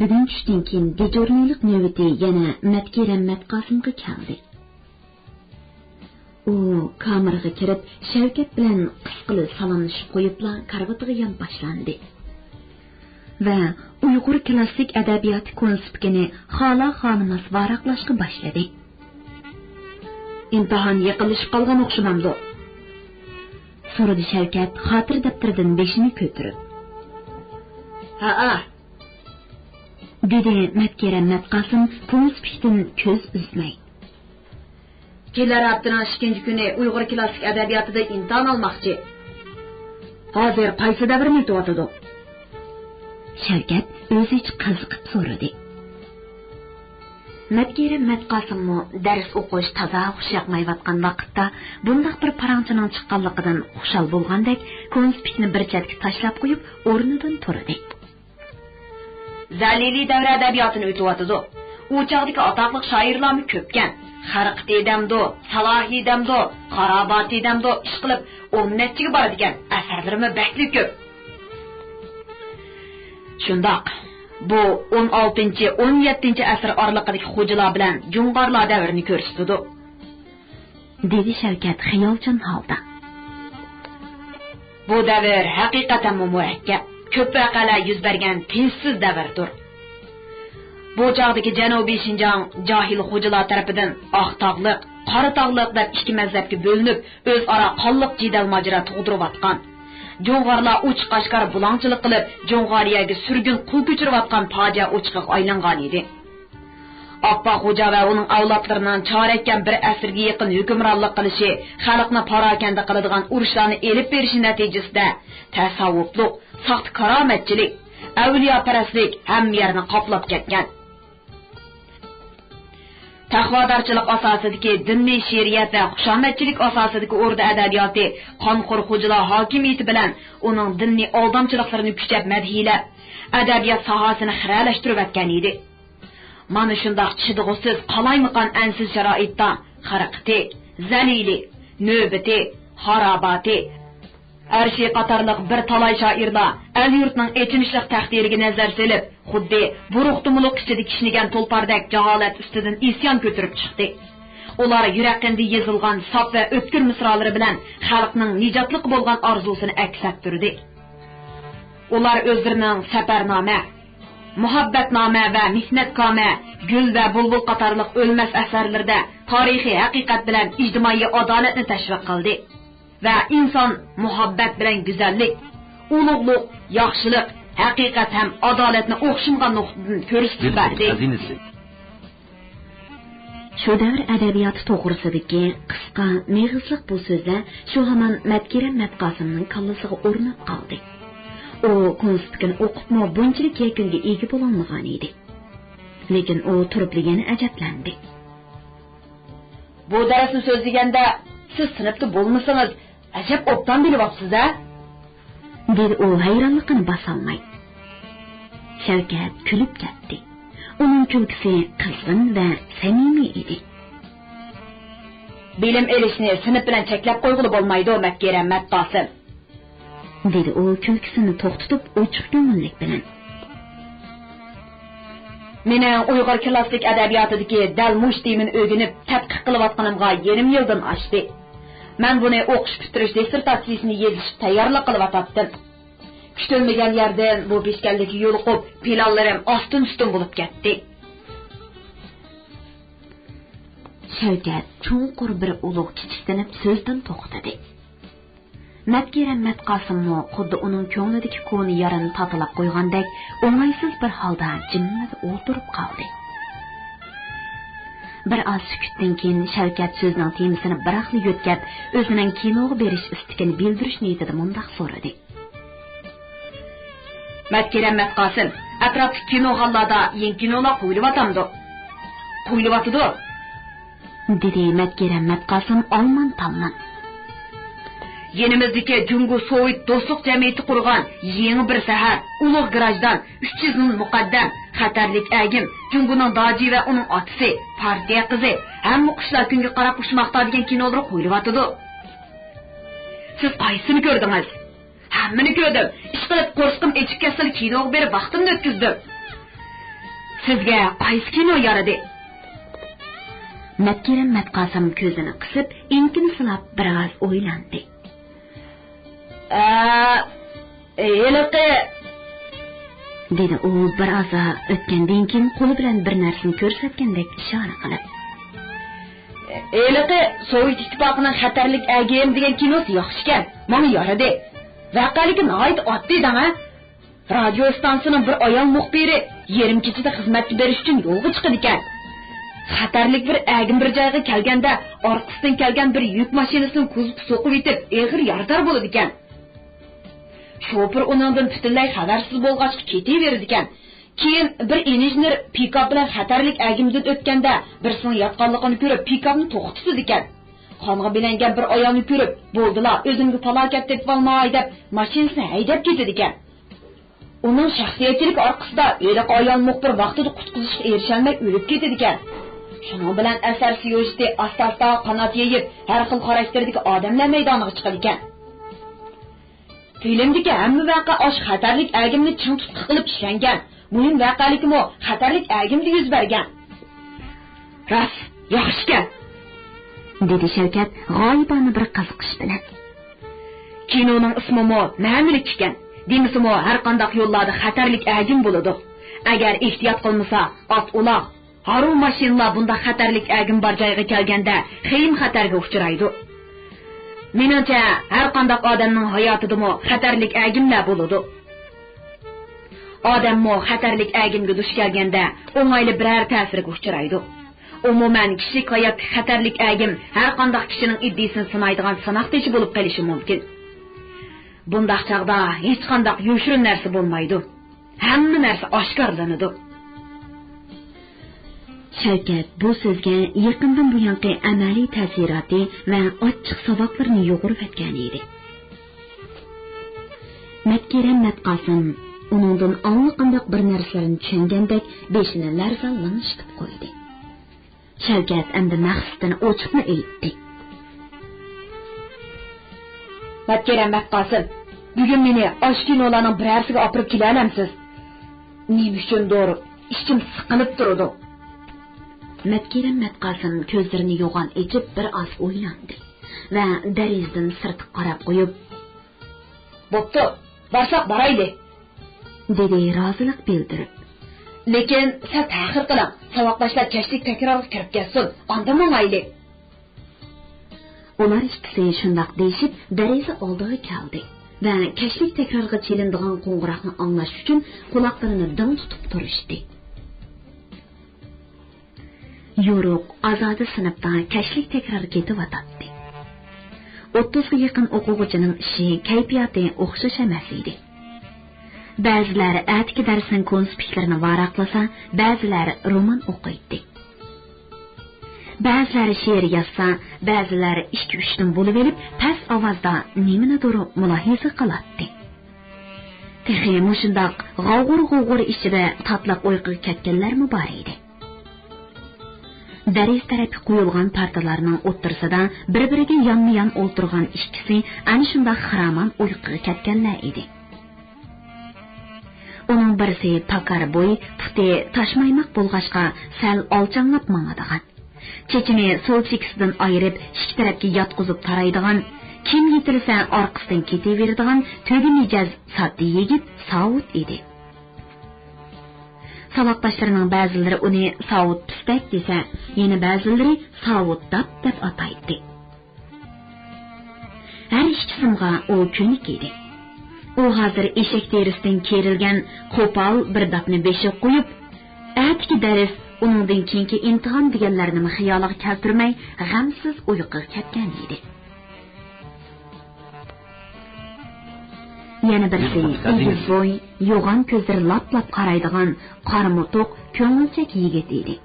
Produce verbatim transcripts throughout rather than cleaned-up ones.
بۈگۈن چۈشتىن كېيىن دېجورنىيلىق نۆۋىتى يەنە مەتكېرەم مەتقاسىمغا كەلدى. ئۇ كامېرغا كىرىپ، شەۋكەت بىلەن قىسقىلا سالاملىشىپ قويۇپلا كارىۋىتىغا يان باشلاندى ۋە ئۇيغۇر كىلاسسىك ئەدەبىياتى كونسپىكىنى خالا-خالىماس ۋاراقلاشقا باشلىدى. ئىمتىھان يېقىنلىشىپ قالغان ئوخشىمامدۇ؟ سورىدى شەۋكەت خاتىرە دەپتىرىدىن بېشىنى كۆتۈرۈپ. ھەئە، دېدى مەتكېرەم مەتقاسىم كونسپىكتىن كۆز ئۈزمەي. كېلەر ھەپتىنىڭ ئىككىنچى كۈنى ئۇيغۇر كىلاسسىك ئەدەبىياتىدا ئىمتىھان ئالماقچى. ھازىر قايسى دەۋرنى ئۆتۈۋاتىدۇ؟ شەۋكەت ئۆزىچە قىزىقىپ سورىدى. مەتكېرەم مەتقاسىممۇ دەرس ئوقۇش تازا خۇش ياقمايۋاتقان ۋاقىتتا بۇنداق بىر پاراڭچىنىڭ چىققانلىقىدىن خۇشال بولغاندەك كونسپىكنى بىر چەتكە تاشلاپ قويۇپ ئورنىدىن تۇردى. زەلىلى دەۋرى ئەدەبىياتىنى ئۆتۈۋاتىدۇ. ئۇ چاغدىكى ئاتاقلىق شائىرلارمۇ كۆپكەن. خەرقىتى دەمدۇ، سالاھى دەمدۇ، خاراباتى دەمدۇ، ئىشقىلىپ ئون نەچچىگە بارىدىكەن. ئەسەرلىرىمۇ بەكلا كۆپ. شۇنداق. بۇ ئون ئالتىنچى، ئون يەتتىنچى ئەسىر ئارىلىقىدىكى خوجىلار بىلەن جۇڭغارلار دەۋرىنى كۆرسىتىدۇ. دېدى شەۋكەت خىيالچان ھالدا. بۇ دەۋر ھەقىقەتەنمۇ مۇرەككەپ، كۆپ ۋەقەلەر يۈز بەرگەن تىنچسىز دەۋردۇر. بۇ چاغدىكى جەنۇبىي شىنجاڭ جاھىل خوجىلار تەرىپىدىن ئاق تاغلىق، قارا تاغلىق دەپ ئىككى مەزھەپكە بۆلۈنۈپ، ئۆزئارا قانلىق جېدەل-ماجىرا تۇغدۇرۇۋاتقان. جۇڭغارلار ئوچۇق-ئاشكارا بۇلاڭچىلىق قىلىپ، جۇڭغارىيەگە سۈرگۈن قۇل كۆچۈرۈۋاتقان پاجىئە ئوچىقىغا ئايلانغانىدى. ئاپپاق خوجا ۋە ئۇنىڭ ئەۋلادلىرىنىڭ چارەككەن بىر ئەسىرگە يېقىن ھۆكۈمرانلىق قىلىشى، خەلقنى پاراكەندە قىلىدىغان ئۇرۇشلارنى ئېلىپ بېرىشى نەتىجىسىدە، تەسەۋۋۇپلۇق، ساختا كارامەتچىلىك، ئەۋلىياپەرەسلىك ھەممە يەرنى قاپلاپ كەتكەن. تەقۋادارچىلىق ئاساسىدىكى دىنىي شېئىرىيەت ۋە خۇشامەتچىلىك ئاساسىدىكى ئوردا ئەدەبىياتى قانخور خوجىلار ھاكىمىيىتى بىلەن ئۇنىڭ دىنىي ئالدامچىلىقلىرىنى كۈچەپ مەدھىيەلەپ، ئەدەبىيات ساھەسىنى خىرەلەشتۈرۈۋەتكەن ئىدى. مانا شۇنداق چىدىغۇسىز، قالايمىقان، ئەنسىز شارائىتتا خەرقىتى، زەلىلى، نۆبىتى، خاراباتى، ئەرشى قاتارلىق بىر تالاي شائىرلار ئەل-يۇرتنىڭ ئېچىنىشلىق تەقدىرىگە نەزەر سېلىپ، خۇددى بۇرۇق-تۇمۇلۇق ئىچىدە كىشنىگەن تۇلپاردەك جاھالەت ئۈستىدىن ئىسيان كۆتۈرۈپ چىقتى. ئۇلار يۈرەك قېنىدا يېزىلغان ساپ ۋە ئۆتكۈر مىسرالىرى بىلەن خەلقنىڭ نىجاتلىققا بولغان ئارزۇسىنى ئەكس ئەتتۈردى. ئۇلار ئۆزلىرىنىڭ سەپەرنامە، مۇھەببەتنامە ۋە مېھنەتكامە، گۈل ۋە بۇلبۇل قاتارلىق ئۆلمەس ئەسەرلىرىدە تارىخىي ھەقىقەت بىلەن ئىجتىمائىي ئادالەتنى تەشۋىق قىلدى ۋە ئىنسان مۇھەببەت بىلەن گۈزەللىك، ئۇلۇغلۇق، ياخشىلىق، ھەقىقەت ھەم ئادالەتنى ئوخشىمىغان نۇقتىدىن كۆرسىتىپ بەردى. خەزىنىسى. شۇ دەۋر ئەدەبىياتى توغرىسىدىكى قىسقا، مېغىزلىق بۇ سۆزلەر شۇ ھامان مەتكېرەم مەتقاسىمنىڭ كاللىسىغا ئورناپ قالدى. ئۇ كونسپىكىنى ئوقۇپمۇ بۇنچىلىك يەكۈنگە ئىگە بولالمىغان ئىدى. لېكىن ئۇ تۇرۇپلا يەنە ئەجەبلەندى. بۇ دەرسنى سۆزلىگەندە، سىز سىنىپتا بولمىسىڭىز، ئەجەب ئوبدان بىلىۋاپسىز-ھە؟ دېدى ئۇ ھەيرانلىقىنى باسالماي. شەۋكەت كۈلۈپ كەتتى. ئۇنىڭ كۈلكىسى قىزغىن ۋە سەمىمىي ئىدى. بىلىم ئېلىشنى سىنىپ بىلەن چەكلەپ قويغىلى بولمايدۇ، مەتكېرەم مەتقاسىم. دېدى ئۇ كۈلكىسىنى توختىتىپ ئوچۇق كۆڭۈللۈك بىلەن. مېنىڭ ئۇيغۇر كىلاسسىك ئەدەبىياتىدىكى دەل مۇشۇ تېمىنى ئۆگىنىپ تەتقىق قىلىۋاتقىنىمغا يېرىم يىلدىن ئاشتى. مەن بۇنى ئوقۇش پۈتتۈرۈش دىسسېرتاتسىيىسىنى يېزىش تەييارلىق قىلىۋاتاتتىم. كۈتۈلمىگەن يەردىن بۇ بېشكەللىككە يولۇقۇپ، پىلانلىرىم ئاستىن-ئۈستۈن بولۇپ كەتتى. شەۋكەت چوڭقۇر بىر ئۇلۇغ كىچىكسىنىپ سۆزدىن توختىدى. مەتكېرەم مەتقاسىممۇ خۇددى ئۇنىڭ كۆڭلىدىكى كونا يارىنى تاتىلاپ قويغاندەك ئوڭايسىز بىر ھالدا جىملا ئولتۇرۇپ قالدى. بىر ئاز سۈكۈتتىن كېيىن شەۋكەت سۆزىنىڭ تېمىسىنى بىراقلا يۆتكەپ، ئۆزىنىڭ كىنوغا بېرىش ئىستىكىنى بىلدۈرۈش نىيىتىدە مۇنداق سورىدى. مەتكېرەم مەتقاسىم، ئەتراپتىكى كىنوخانىلاردا يېڭى كىنولار قويۇلۇۋاتامدۇ؟ قويۇلۇۋاتىدۇ. دېدى مەتكېرەم مەتقاسىم ئالمان-تالمان. يېنىمىزدىكى جۇڭگو سوۋېت دوستلۇق جەمئىيىتى قۇرغان يېڭى بىر سەھەر، ئۇلۇغ گىراژدان، ئۈچ يۈز مىڭ مۇقەددەم، خەتەرلىك ئەگىم، جۇڭگونىڭ داجى ۋە ئۇنىڭ ئاتىسى، پارتىيە قىزى، ھەممە قۇشلار كۈنگە قاراپ ئۇچماقتا دېگەن كىنولىرى قويۇلۇۋاتىدۇ. سىز قايسىسىنى كۆردىڭىز؟ ھەممىنى كۆردۈم. ئىشقىلىپ، قورسىقىم ئېچىپ كەتسىلا كىنوغا بېرىپ ۋاقتىمنى ئۆتكۈزدۈم. سىزگە قايسى كىنو يارىدى؟ مەتكېرەم مەتقاسىم كۆزىنى قىسىپ، ئېڭىكىنى سىلاپ بىر ئاز ئويلاندى. ئە، ھېلىقى، دېدى ئۇ بىر ئاز ئۆتكەندىن كېيىن قولى بىلەن بىر نەرسىنى كۆرسەتكەندەك ئىشارە قىلىپ. ھېلىقى سوۋېت ئىتتىپاقىنىڭ خەتەرلىك ئەگىم دېگەن كىنوسى ياخشىكەن، ماڭا يارىدى. ۋەقەلىكى ناھايىتى ئاددىي دەڭە. رادىيو ئىستانسىسىنىڭ بىر ئايال مۇخبىرى يېرىم كېچىدە خىزمەتكە بېرىش ئۈچۈن يولغا چىقىدىكەن. خەتەرلىك بىر ئەگىم بىر جايغا كەلگەندە، ئارقىسىدىن كەلگەن بىر يۈك ماشىنىسىنىڭ كوزۇپى سوقۇۋېتىپ، ئېغىر يارىدار بولىدىكەن. شوپۇر ئۇنىڭدىن پۈتۈنلەي خەۋەرسىز بولغاچقا كېتىۋېرىدىكەن. كېيىن بىر ئىنژېنېر پىكاپ بىلەن خەتەرلىك ئەگىمدىن ئۆتكەندە، بىرسىنىڭ ياتقانلىقىنى كۆرۈپ، پىكاپنى توختىتىدىكەن. قانغا بىلەنگەن بىر ئايالنى كۆرۈپ، بولدىلا، ئۆزۈمگە پالاكەت تېپىۋالماي دەپ، ماشىنىسىنى ھەيدەپ كېتىدىكەن. ئۇنىڭ شەخسىيەتچىلىكى ئارقىسىدا ھېلىقى ئايال مۇخبىر ۋاقتىدا قۇتقۇزۇشقا ئېرىشەلمەي ئۆلۈپ كېتىدىكەن. شۇنىڭ بىلەن ئەسەر سيۇژېتى ئاستا-ئاستا قانات يېيىپ، ھەر خىل خاراكتېردىكى ئادەملەر مەيدانىغا چىقىدىكەن. فىلىمدىكى ھەممە ۋەقە ئاشۇ خەتەرلىك ئەگىمنى چىڭ تۇتقا قىلىپ ئىشلەنگەن. مۇھىم ۋەقەلىكىمۇ خەتەرلىك ئەگىمدە يۈز بەرگەن. راست، ياخشىكەن، دېدى شەۋكەت غايىبانە بىر قىزىقىش بىلەن. كىنونىڭ ئىسمىمۇ مەنىلىك ئىكەن. دېمىسىمۇ، ھەرقانداق يوللاردا خەتەرلىك ئەگىم بولىدۇ. ئەگەر ئېھتىيات قىلمىسا، ئات ئۇلاغ، ھارۋا ماشىنىلار بۇنداق خەتەرلىك ئەگىم بار جايغا كەلگەندە خېيىم خەتەرگە ئۇچرايدۇ. مېنىڭچە، ھەرقانداق ئادەمنىڭ ھاياتىدىمۇ خەتەرلىك ئەگىملەر بولىدۇ. ئادەممۇ خەتەرلىك ئەگىمگە دۇچ كەلگەندە ئوڭايلى بىرەر تەسىرگە ئۇچرايدۇ. ئومۇمەن، كىشىلىك ھاياتتىكى خەتەرلىك ئەگىم ھەرقانداق كىشىنىڭ ئىدىيىسىنى سىنايدىغان سىناق تېشى بولۇپ قېلىشى مۇمكىن. بۇنداق چاغدا ھېچقانداق يوشۇرۇن نەرسە بولمايدۇ. ھەممە نەرسە ئاشكارىلىنىدۇ. شەۋكەت بۇ سۆزگە يېقىندىن بۇيانقى ئەمەلىي تەسىراتى ۋە ئاچچىق ساۋاقلىرىنى يۇغۇرۇۋەتكەن ئىدى. مەتكېرەم مەتقاسىم ئۇنىڭدىن ئاللىقانداق بىر نەرسىلەرنى چۈشەنگەندەك بېشىنى لەرزان لىڭشىتىپ قويدى. شەۋكەت ئەمدى مەقسىتىنى ئوچۇقلا ئېيتتى. مەتكېرەم مەتقاسىم، بۈگۈن مېنى ئاشۇ كىنولارنىڭ بىرەرسىگە ئاپىرىپ كېلەلەمسىز؟ نېمە ئۈچۈندۇر ئىچىم سىقىلىپ تۇرىدۇ. مەتكېرەم مەتقاسىم كۆزلىرىنى يوغان ئېچىپ بىر ئاز ئويلاندى ۋە دېرىزىدىن سىرتقا قاراپ قويۇپ، بوپتۇ، بارساق بارايلى، دېدى رازىلىق بىلدۈرۈپ. لېكىن سەل تەخىر قىلىڭ، ساۋاقداشلار كەچلىك تەكرارغا كىرىپ كەتسۇن، ئاندىن ماڭايلى. ئۇلار ئىككىسى شۇنداق دېيىشىپ، دېرىزە ئالدىغا كەلدى ۋە كەچلىك تەكرارغا چېلىنىدىغان قوڭغۇراقنى ئاڭلاش ئۈچۈن قۇلاقلىرىنى دىڭ تۇتۇپ تۇرۇشتى. يورۇق، ئازادە سىنىپتا كەچلىك تەكرار كېتىۋاتاتتى. ئوتتۇزغا يېقىن ئوقۇغۇچىنىڭ ئىشى، كەيپىياتى ئوخشاش ئەمەس ئىدى. بەزىلەر ئەتىكى دەرسنىڭ كونسپىكتلىرىنى ۋاراقلىسا، بەزىلەر رومان ئوقۇيتتى. بەزىلەر شېئىر يازسا، بەزىلەر ئىككى-ئۈچتىن بولۇۋېلىپ، پەس ئاۋازدا نېمىنىدۇر مۇلاھىزە قىلاتتى. تېخى مۇشۇنداق غاۋغۇر-غۇۋغۇر ئىچىدە تاتلىق ئۇيقۇغا كەتكەنلەرمۇ بار ئىدى. دېرىزە تەرەپكە قويۇلغان پارتىلارنىڭ ئوتتۇرىسىدا بىر-بىرىگە يانمۇ-يان ئولتۇرغان ئىككىسى ئەنە شۇنداق خىرامان ئۇيقۇغا كەتكەنلەر ئىدى. ئۇنىڭ بىرسى پاكار بوي، پۇتى تاشمايماق بولغاچقا، سەل ئالچاڭلاپ ماڭىدىغان. چېچىنى سول چېكىسىدىن ئايرىپ، ئىككى تەرەپكە ياتقۇزۇپ تارايدىغان، كىم يېتىلسە ئارقىسىدىن كېتىۋېرىدىغان تۆگە مىجەز ساددا يىگىت ساۋۇت ئىدى. ساۋاقداشلىرىنىڭ بەزىلىرى ئۇنى ساۋۇت پىستەك دېسە، يەنە بەزىلىرى ساۋۇت داپ دەپ ئاتايتتى. ھەر ئىككى ئىسىمغا ئۇ كۆنۈك ئىدى. ئۇ ھازىر ئېشەك تېرىسىدىن كېرىلگەن قوپال بىر داپنى بېشىغا قويۇپ، ئەتىكى دەرس، ئۇنىڭدىن كېيىنكى ئىمتىھان دېگەنلەرنىمۇ خىيالىغا كەلتۈرمەي، غەمسىز ئۇيقۇغا كەتكەن ئىدى. يەنە بىرسى ئېگىز بوي، يوغان كۆزلىرى لاپ-لاپ قارايدىغان، قارا موتۇق، كۆڭۈلچەك يىگىت ئىدى.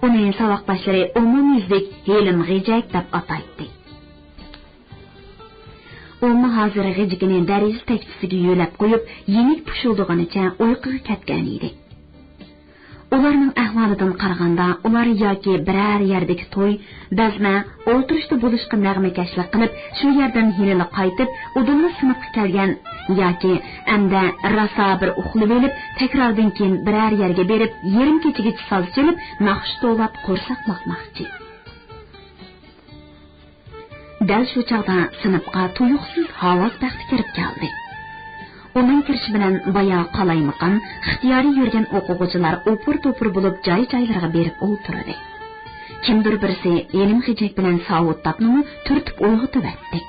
ئۇنى ساۋاقداشلىرى ئومۇميۈزلۈك ھېلىم غېجەك دەپ ئاتايتتى. ئۇمۇ ھازىر غېجىكىنى دېرىزە تەكچىسىگە يۆلەپ قويۇپ، يېنىك پۇشۇلدىغىنىچە ئۇيقۇغا كەتكەن ئىدى. ئۇلارنىڭ ئەھۋالىدىن قارىغاندا، ئۇلار ياكى بىرەر يەردىكى توي، بەزمە، ئولتۇرۇشتا بولۇشقا نەغمىكەشلىك قىلىپ، شۇ يەردىن ھېلىلا قايتىپ، ئۇدۇللا سىنىپقا كەلگەن ياكى ئەمدى راسا بىر ئۇخلىۋېلىپ، تەكراردىن كېيىن بىرەر يەرگە بېرىپ، يېرىم كېچىگىچە ساز چېلىپ، ناخشا توۋلاپ، قورساق ماقماقچى. دەل شۇ چاغدا سىنىپقا تۇيۇقسىز ھاۋاز بەختى كىرىپ كەلدى. ئۇنىڭ كىرىشى بىلەن بايا قالايمىقان، ئىختىيارىي يۈرگەن ئوقۇغۇچىلار ئوپۇر-توپۇر بولۇپ جاي-جايلىرىغا بېرىپ ئولتۇردى. كىمدۇر بىرسى ھېلىم غېجەك بىلەن ساۋۇت داپنىمۇ تۈرتۈپ ئويغىتىۋەتتى.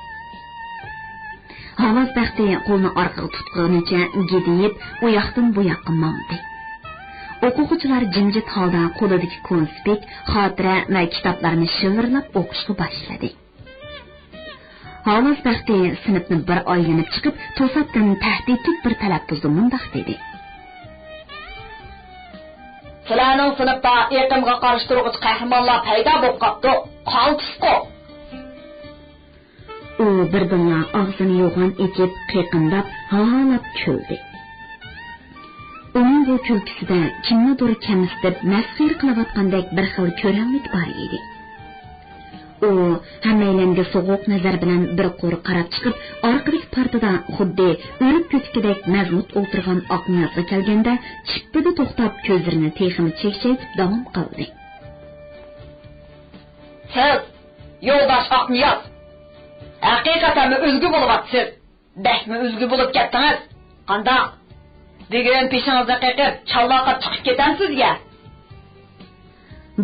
ھاۋاز بەختى قولىنى ئارقىغا تۇتقىنىچە گىدىيىپ، ئۇياقتىن بۇياققا ماڭدى. ئوقۇغۇچىلار جىمجىت ھالدا قولىدىكى كونسپىت، خاتىرە ۋە كىتابلارنى شىۋىرلاپ ئوقۇشقا باشلىدى. ھاۋاز بەختى سىنىپنى بىر ئايلىنىپ چىقىپ، توساتتىن تەھدىتلىك بىر تەلەپپۇزدا مۇنداق دېدى: سىلەرنىڭ سىنىپتا ئېقىمغا قارشى تۇرغۇچى قەھرىمانلار پەيدا بولۇپ قاپتۇ. قالتىسقۇ! ئۇ بىردىنلا ئاغزىنى يوغان ئېچىپ، قېقىنداپ، ھاھالاپ كۈلدى. ئۇنىڭ بۇ كۈلكىسىدە كىمنىدۇر كەمسىتىپ، مەسخىرە قىلىۋاتقاندەك بىر خىل كۆرەڭلىك بار ئىدى. ئۇ ھەممەيلەنگە سوغۇق نەزەر بىلەن بىر قۇر قاراپ چىقىپ، ئارقىدىكى پارتىدا خۇددى ئۆرۈك كۆتۈكىدەك مەزمۇت ئولتۇرغان ئاقنىيازغا كەلگەندە، چىپپىدە توختاپ، كۆزلىرىنى تېخىمۇ چەكچەيتىپ داۋام قىلدى. سىز، يولداش ئاقنىياز، ھەقىقەتەنمۇ ئۆزگە بولۇۋاتىسىز. بەكمۇ ئۆزگە بولۇپ كەتتىڭىز. قانداق؟ بۈگۈن بېشىڭىزنى قېقىپ، چالۋاقاپ چىقىپ كېتەمسىزگە؟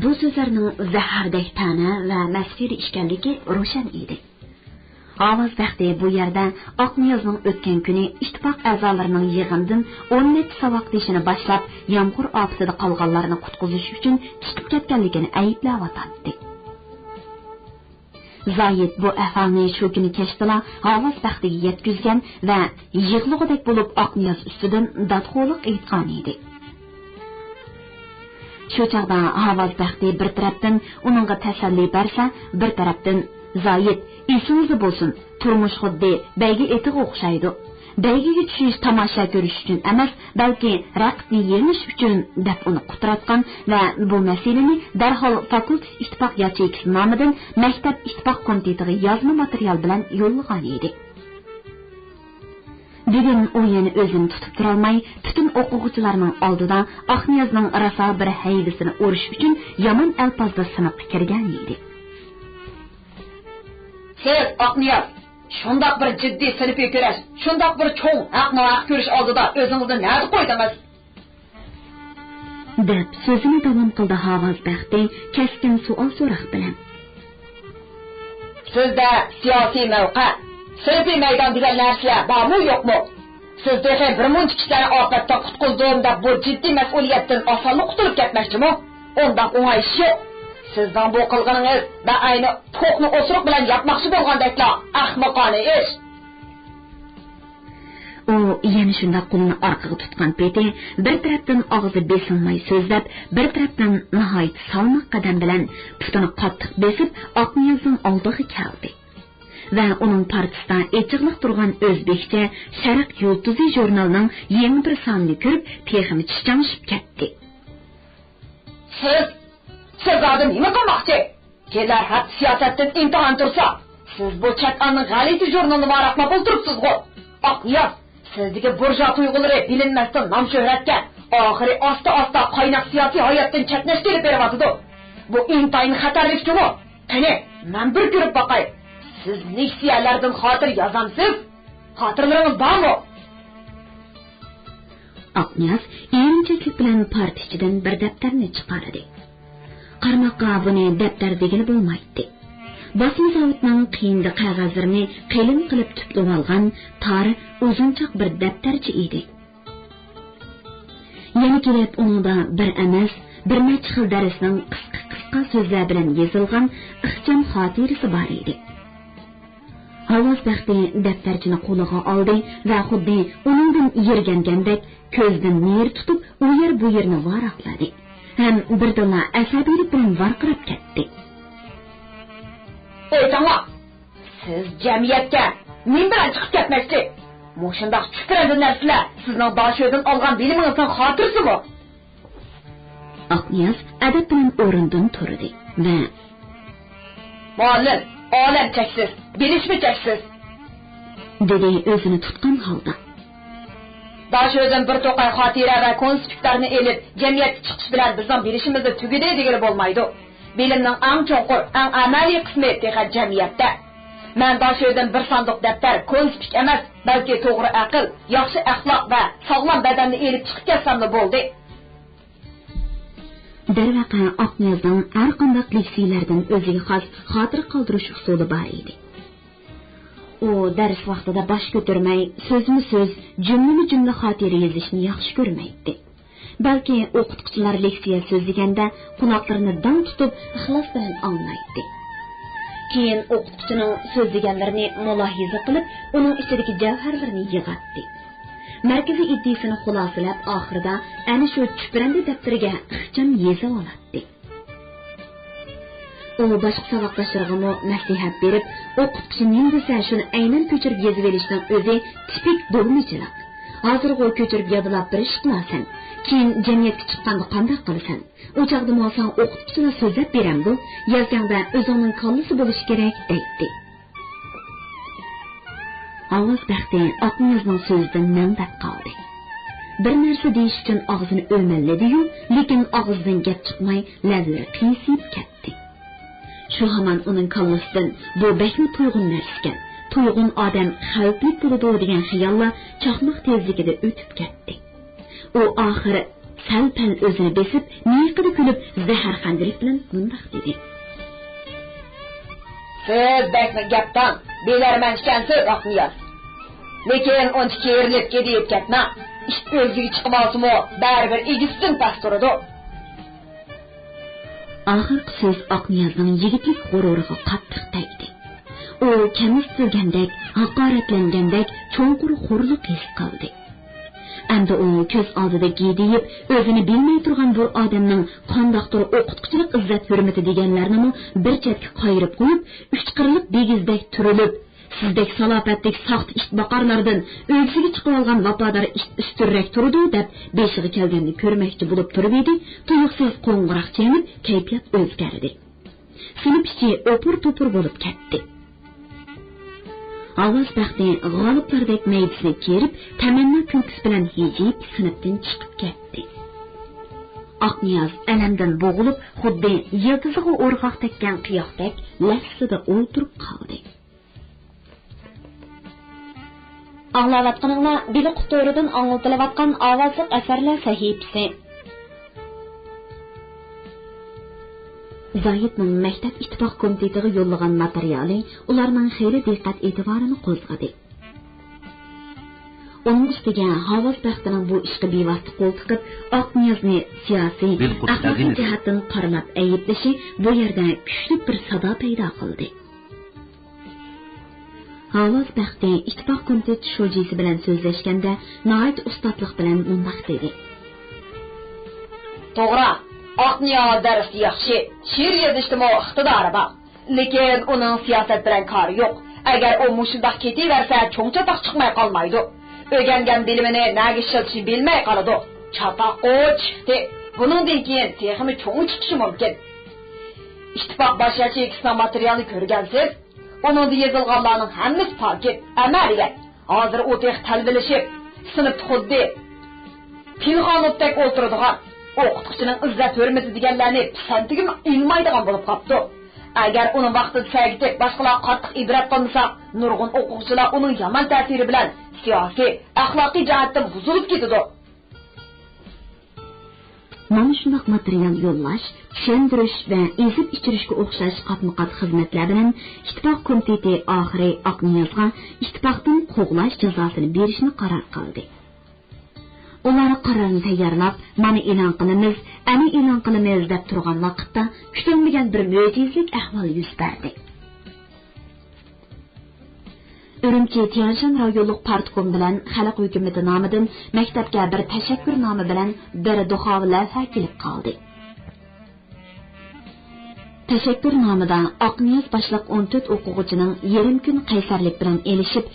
بۇ سۆزلەرنىڭ زەھەردەك تەنە ۋە مەسخىرە ئىكەنلىكى روشەن ئىدى. ئاۋاز بەختى بۇ يەردە ئاقنىيازنىڭ ئۆتكەن كۈنى ئىتتىپاق ئەزالىرىنىڭ يىغىنىدىن ئون نەچچە ساۋاقدىشىنى باشلاپ، يامغۇر ئاپىتىدە قالغانلارنى قۇتقۇزۇش ئۈچۈن چىقىپ كەتكەنلىكىنى ئەيىبلەۋاتاتتى. زايىت بۇ ئەھۋالنى شۇ كۈنى كەچتىلا ھاۋاز بەختىگە يەتكۈزگەن ۋە يىغلىغۇدەك بولۇپ ئاقنىياز ئۈستىدىن دادخورلۇق ئېيتقان ئىدى. شۇ چاغدا ھاۋاز بەختى بىر تەرەپتىن ئۇنىڭغا تەسەللى بەرسە، بىر تەرەپتىن زايىت، ئېسىڭىزدە بولسۇن، تۇرمۇش خۇددى بەيگە ئېتىغا ئوخشايدۇ. بەيگىگە چۈشۈش تاماشا كۆرۈش ئۈچۈن ئەمەس، بەلكى رەقىبنى يېڭىش ئۈچۈن، دەپ ئۇنى قۇتراتقان ۋە بۇ مەسىلىنى دەرھال فاكۇلتېت ئىتتىپاق ياچېيكىسى نامىدىن مەكتەپ ئىتتىپاق كومىتېتىغا يازما ماتېرىيال بىلەن يوللىغان ئىدى. بۈگۈن ئۇ يەنە ئۆزىنى تۇتۇپ تۇرالماي، پۈتۈن ئوقۇغۇچىلارنىڭ ئالدىدا ئاقنىيازنىڭ راسا بىر ھەيۋىسىنى ئۇرۇش ئۈچۈن يامان ئەلپازدا سىنىپقا كىرگەن ئىدى. سىز، ئاقنىياز، شۇنداق بىر جىددىي سىنىپىي كۈرەش، شۇنداق بىر چوڭ ھەق-ناھەق كۈرەش ئالدىدا ئۆزىڭىزنى نەدە قويدىڭىز؟ دەپ سۆزىنى داۋام قىلدى ھاۋاز بەختى كەسكىن سوئال-سوراق بىلەن. سىزدە سىياسىي مەۋقە، سىنىپىي مەيدان دېگەن نەرسىلەر بارمۇ، يوقمۇ؟ سىز تېخى بىر مۇنچە كىشىلەرنى ئاپەتتىن قۇتقۇزدۇم دەپ، بۇ جىددىي مەسئۇلىيەتتىن ئاسانلا قۇتۇلۇپ كەتمەكچىمۇ؟ ئۇنداق ئوڭاي ئىش يوق. سىزنىڭ بۇ قىلغىنىڭىز بەئەينى توخۇنى ئوسۇرۇق بىلەن ياپماقچى بولغاندەكلا ئەخمىقانە ئىش. ئۇ يەنە شۇنداق قولىنى ئارقىغا تۇتقان پېتى، بىر تەرەپتىن ئاغزى بېسىلماي سۆزلەپ، بىر تەرەپتىن ناھايىتى سالماق قەدەم بىلەن پۇتىنى قاتتىق بېسىپ، ئاقنىيازنىڭ ئالدىغا كەلدى. ۋە ئۇنىڭ پارتىسىدا ئېچىقلىق تۇرغان ئۆزبېكچە شەرق يۇلتۇزى ژۇرنىلىنىڭ يېڭى بىر سانىنى كۆرۈپ، تېخىمۇ چىچاڭشىپ كەتتى. سىز، سىز زادى نېمە قىلماقچى؟ كېلەر ھەپتە سىياسەتتىن ئىمتىھان تۇرسا، سىز بۇ چەت ئەلنىڭ غەلىتە ژۇرنىلىنى ۋاراقلاپ ئولتۇرۇپسىزغۇ. ئاقنىياز، سىزدىكى بۇرژۇا تۇيغۇلىرى بىلىنمەستىن نام-شۆھرەتكە، ئاخىرى ئاستا-ئاستا قايناق سىياسىي ھاياتتىن چەتنەشكە ئېلىپ بېرىۋاتىدۇ. بۇ ئىنتايىن خەتەرلىك جۇمۇ. قېنى، مەن بىر كۆرۈپ باقاي. سىز نېكسىيەلەردىن خاتىرە يازامسىز؟ خاتىرىلىرىڭىز بارمۇ؟ ئاقنىياز ئېرىنچەكلىك بىلەن پارتا ئىچىدىن بىر دەپتەرنى چىقاردى. قارىماققا بۇنى دەپتەر دېگىلى بولمايتتى. باسما زاۋۇتنىڭ قىيىندى قەغەزلىرىنى قېلىن قىلىپ تۈپلىۋالغان تار، ئۇزۇنچاق بىر دەپتەرچە ئىدى. يەنە كېلىپ ئۇنىڭدا بىر ئەمەس، بىر نەچچە خىل دەرسنىڭ قىسقا-قىسقا سۆزلەر بىلەن يېزىلغان ئىخچام خاتىرىسى بار ئىدى. ھاۋاز بەختى دەپتەرچىنى قولىغا ئالدى ۋە خۇددى ئۇنىڭدىن يىرگەنگەندەك كۆزىدىن نېرى تۇتۇپ، ئۇ يەر بۇ يەرنى ۋاراقلىدى ھەم بىردىنلا ئەسەبىيلىك بىلەن ۋارقىراپ كەتتى. ئېيتىڭلار، سىز جەمئىيەتكە نېمە بىلەن چىقىپ كەتمەكچى؟ مۇشۇنداق چۈپرەندە نەرسىلەر سىزنىڭ داشۆدىن ئالغان بىلىمىڭىزنىڭ خاتىرىسىمۇ؟ ئاقنىياز ئەدەپ بىلەن ئورنىدىن تۇردى ۋە مۇئەللىم، ئالەم چەكسىز، بىلىشمۇ چەكسىز. دېدى ئۆزىنى تۇتقان ھالدا. داشۆدىن بىر توقاي خاتىرە ۋە كونسپىكتلارنى ئېلىپ، جەمئىيەتكە چىقىش بىلەن بىزنىڭ بىلىشىمىزنى تۈگىدى دېگىلى بولمايدۇ. بىلىمنىڭ ئەڭ چوڭقۇر، ئەڭ ئەمەلىي قىسمى تېخى جەمئىيەتتە. مەن داشۆدىن بىر ساندۇق دەپتەر، كونسپىك ئەمەس، بەلكى توغرا ئەقىل، ياخشى ئەخلاق ۋە ساغلام بەدەننى ئېلىپ چىقىپ كەتسەملا بولدى. دەرۋەقە، ئاقنىيازنىڭ ھەر قانداق لېكسىيەلەردىن ئۆزىگە خاس خاتىرە قالدۇرۇش ئۇسۇلى بار ئىدى. ئۇ دەرس ۋاقتىدا باش كۆتۈرمەي، سۆزمۇ سۆز، جۈملىمۇ جۈملە خاتىرە يېزىشنى ياخشى كۆرمەيتتى. بەلكى ئوقۇتقۇچىلار لېكسىيە سۆزلىگەندە قۇلاقلىرىنى داڭ تۇتۇپ، ئىخلاس بىلەن ئاڭلايتتى. كېيىن ئوقۇتقۇچىنىڭ سۆزلىگەنلىرىنى مۇلاھىزە قىلىپ، ئۇنىڭ ئىچىدىكى جەۋھەرلىرىنى يىغاتتى. مەركىزىي ئىدىيىسىنى خۇلاسىلەپ، ئاخىرىدا ئەنە شۇ چۈپرەندە دەپتىرىگە ئىخچام يېزىۋالاتتى. ئۇ باشقا ساۋاقداشلىرىغىمۇ مەسلىھەت بېرىپ، ئوقۇتقۇچى نېمە دېسە، شۇنى ئەينەن كۆچۈرۈپ يېزىۋېلىشنىڭ ئۆزى تىپىك دوگمىچىلىق. ھازىرغۇ كۆچۈرۈپ يادلاپ بىر ئىش قىلارسەن، كېيىن جەمئىيەتكە چىققاندا قانداق قىلىسەن؟ ئۇ چاغدىمۇ ساڭا ئوقۇتقۇچىلا سۆزلەپ بېرەمدۇ؟ يازگاڭدا ئۆزۈڭنىڭ كاللىسى بولۇشى كېرەك، دەيتتى. ئاۋاز بەختى ئاقنىيازنىڭ سۆزىدىن مەڭدەپ قالدى. بىر نەرسە دېيىش ئۈچۈن ئاغزىنى ئۆمەللىدى-يۇ، لېكىن ئاغزىدىن گەپ چىقماي، لەۋلىرى قىيسىيىپ كەتتى. شۇ ھامان ئۇنىڭ كاللىسىدىن، «بۇ بەكمۇ تۇيغۇن نەرسىكەن، تۇيغۇن ئادەم خەۋپلىك بولىدۇ» دېگەن خىياللار چاقماق تېزلىكىدە ئۆتۈپ كەتتى. ئۇ ئاخىرى سەل-پەل ئۆزىنى بېسىپ، مىيىقىدا كۈلۈپ، زەھەرخەندىلىك بىلەن مۇنداق دېدى: «سىز بەكمۇ گەپدان، بىلەرمەن ئىكەنسىز، ئاقنىياز. لېكىن ئۇنچە كېرىلىپ، گىدىيىپ كەتمەڭ. ئىت ئۆگزىگە چىقىۋالسىمۇ، بەرىبىر ئىگىسىدىن پەس تۇرىدۇ.» ئاخىرقى سۆز ئاقنىيازنىڭ يىگىتلىك غۇرۇرىغا قاتتىق تەگدى. ئۇ كەمسىتىلگەندەك، ھاقارەتلەنگەندەك چوڭقۇر خورلۇق ھېس قىلدى. ئەمدى ئۇ كۆز ئالدىدا گىدىيىپ، ئۆزىنى بىلمەي تۇرغان بىر ئادەمنىڭ قانداقتۇر ئوقۇتقۇچىلىق ئىززەت-ھۆرمىتى دېگەنلەرنىمۇ بىر چەتكە قايرىپ قويۇپ، ئۈچ قىرلىق بىگىزدەك تۈرۈلۈپ، «سىزدەك سالاپەتلىك ساختا ئىت باقارلاردىن ئۆگزىگە چىقىۋالغان ۋاپادار ئىت ئۈستۈنرەك تۇرىدۇ» دەپ، بېشىغا كەلگەننى كۆرمەكچى بولۇپ تۇرۇۋىدى، تۇيۇقسىز قوڭغۇراق چېلىنىپ، كەيپىيات ئۆزگەردى. سىنىپ ئىچى ئوپۇر-توپۇر بولۇپ كەتتى. ئاۋاز بەختى غالىپلاردەك مەيدىسىنى كېرىپ، تەمەننا كۈلكىسى بىلەن ھىجىيىپ، سىنىپتىن چىقىپ كەتتى. ئاقنىياز ئەلەمدىن بوغۇلۇپ، خۇددى يىلتىزىغا ئورغاق تەگكەن قىياقتەك لەرزىدە ئولتۇرۇپ قالدى. ئاڭلاۋاتقىنىڭلار بىلىق تورىدىن ئاڭلىتىلىۋاتقان ئاۋازلىق ئەسەرلەر سەھىپىسى. زاھىتنىڭ مەكتەپ ئىتتىپاق كومىتېتىغا يوللىغان ماتېرىيالى ئۇلارنىڭ خېلى دىققەت ئېتىبارىنى قوزغىدى. ئۇنىڭ ئۈستىگە ھاۋاز بەختىنىڭ بۇ ئىشقا بىۋاسىتە قول تىقىپ، ئاقنىيازنى سىياسىي، ئەخلاقىي جەھەتتىن قارىلاپ ئەيىبلىشى بۇ يەردە كۈچلۈك بىر سادا پەيدا قىلدى. ھاۋاز بەختى ئىتتىپاق كومىتېت شۇجىسى بىلەن سۆزلەشكەندە ناھايىتى ئۇستاتلىق بىلەن مۇنداق دېدى: توغرا، ئاقنىياز دەرستە ياخشى، شېئىر يېزىشتىمۇ ئىقتىدارى بار. لېكىن ئۇنىڭ سىياسەت بىلەن كارى يوق. ئەگەر ئۇ مۇشۇنداق كېتىۋەرسە، چوڭ چاتاق چىقماي قالمايدۇ. ئۆگەنگەن بىلىمىنى نەگە ئىشلىتىشنى بىلمەي قالىدۇ. چاتاققۇ چىقتى. بۇنىڭدىن كېيىن تېخىمۇ چوڭى چىقىشى مۇمكىن. ئىتتىپاق باش ياچېيكىسىنىڭ ماتېرىيالىنى كۆرگەنسىز؟ ئۇنىڭدا يېزىلغانلارنىڭ ھەممىسى پاكىت، ئەمەلىيەت. ھازىر ئۇ تېخى تەلۋىلىشىپ، سىنىپتا خۇددى پىلخانوپتەك ئولتۇرىدىغان، ئوقۇتقۇچىنىڭ ئىززەت-ھۆرمىتى دېگەنلەرنى پىسەنتىگىمۇ ئىلمايدىغان بولۇپ قاپتۇ. ئەگەر ئۇنى ۋاقتىدا سەگىتىپ، باشقىلارغا قاتتىق ئىبرەت قىلمىساق، نۇرغۇن ئوقۇغۇچىلار ئۇنىڭ يامان تەسىرى بىلەن سىياسىي، ئەخلاقىي جەھەتتىن بۇزۇلۇپ كېتىدۇ. مانا شۇنداق ماتېرىيال يوللاش، چۈشەندۈرۈش ۋە ئېزىپ ئىچۈرۈشكە ئوخشاش قاتمۇقات خىزمەتلەر بىلەن ئىتتىپاق كومىتېتى ئاخىرى ئاقنىيازغا ئىتتىپاقتىن قوغلاش جازاسىنى بېرىشنى قارار قىلدى. ئۇلار قارارنى تەييارلاپ، مانا ئېلان قىلىمىز، ئەنە ئېلان قىلىمىز دەپ تۇرغان ۋاقىتتا، كۈتۈلمىگەن بىر مۆجىزىلىك ئەھۋال يۈز بەردى. ئۈرۈمچى تيەنشان رايونلۇق پارتكوم بىلەن خەلق ھۆكۈمىتى نامىدىن مەكتەپكە بىر تەشەككۈرنامە بىلەن بىر دۇخاۋا لەۋھە كېلىپ قالدى. تەشەككۈرنامىدا ئاقنىياز باشلىق ئون تۆت ئوقۇغۇچىنىڭ يېرىم كۈن قەيسەرلىك بىلەن ئېلىشىپ،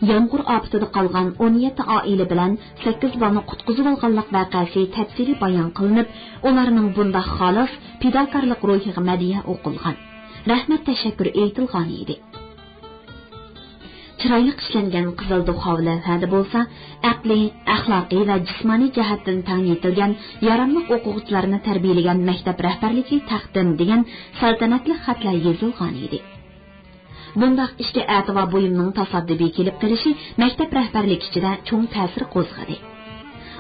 يامغۇر ئاپىتىدە قالغان ئون يەتتە ئائىلە بىلەن سەككىز بالىنى قۇتقۇزۇۋالغانلىق ۋەقەسى تەپسىلىي بايان قىلىنىپ، ئۇلارنىڭ بۇنداق خالىس پىداكارلىق روھىغا مەدھىيە ئوقۇلغان، رەھمەت تەشەككۈر ئېيتىلغانىدى. چىرايلىق ئىشلەنگەن قىزىل دۇخاۋا لەۋھەدە بولسا، ئەقلىي، ئەخلاقىي ۋە جىسمانىي جەھەتتىن تەڭ يېتىلگەن ياراملىق ئوقۇغۇچىلارنى تەربىيەلىگەن مەكتەپ رەھبەرلىكى تەقدىم دېگەن سەلتەنەتلىك خەتلەر يېزىلغانىدى. بۇنداق ئىشكە ئەتىۋار بۇيۇمنىڭ تاسادىپىي كېلىپ قېلىشى مەكتەپ رەھبەرلىكى ئىچىدە چوڭ تەسىر قوزغىدى.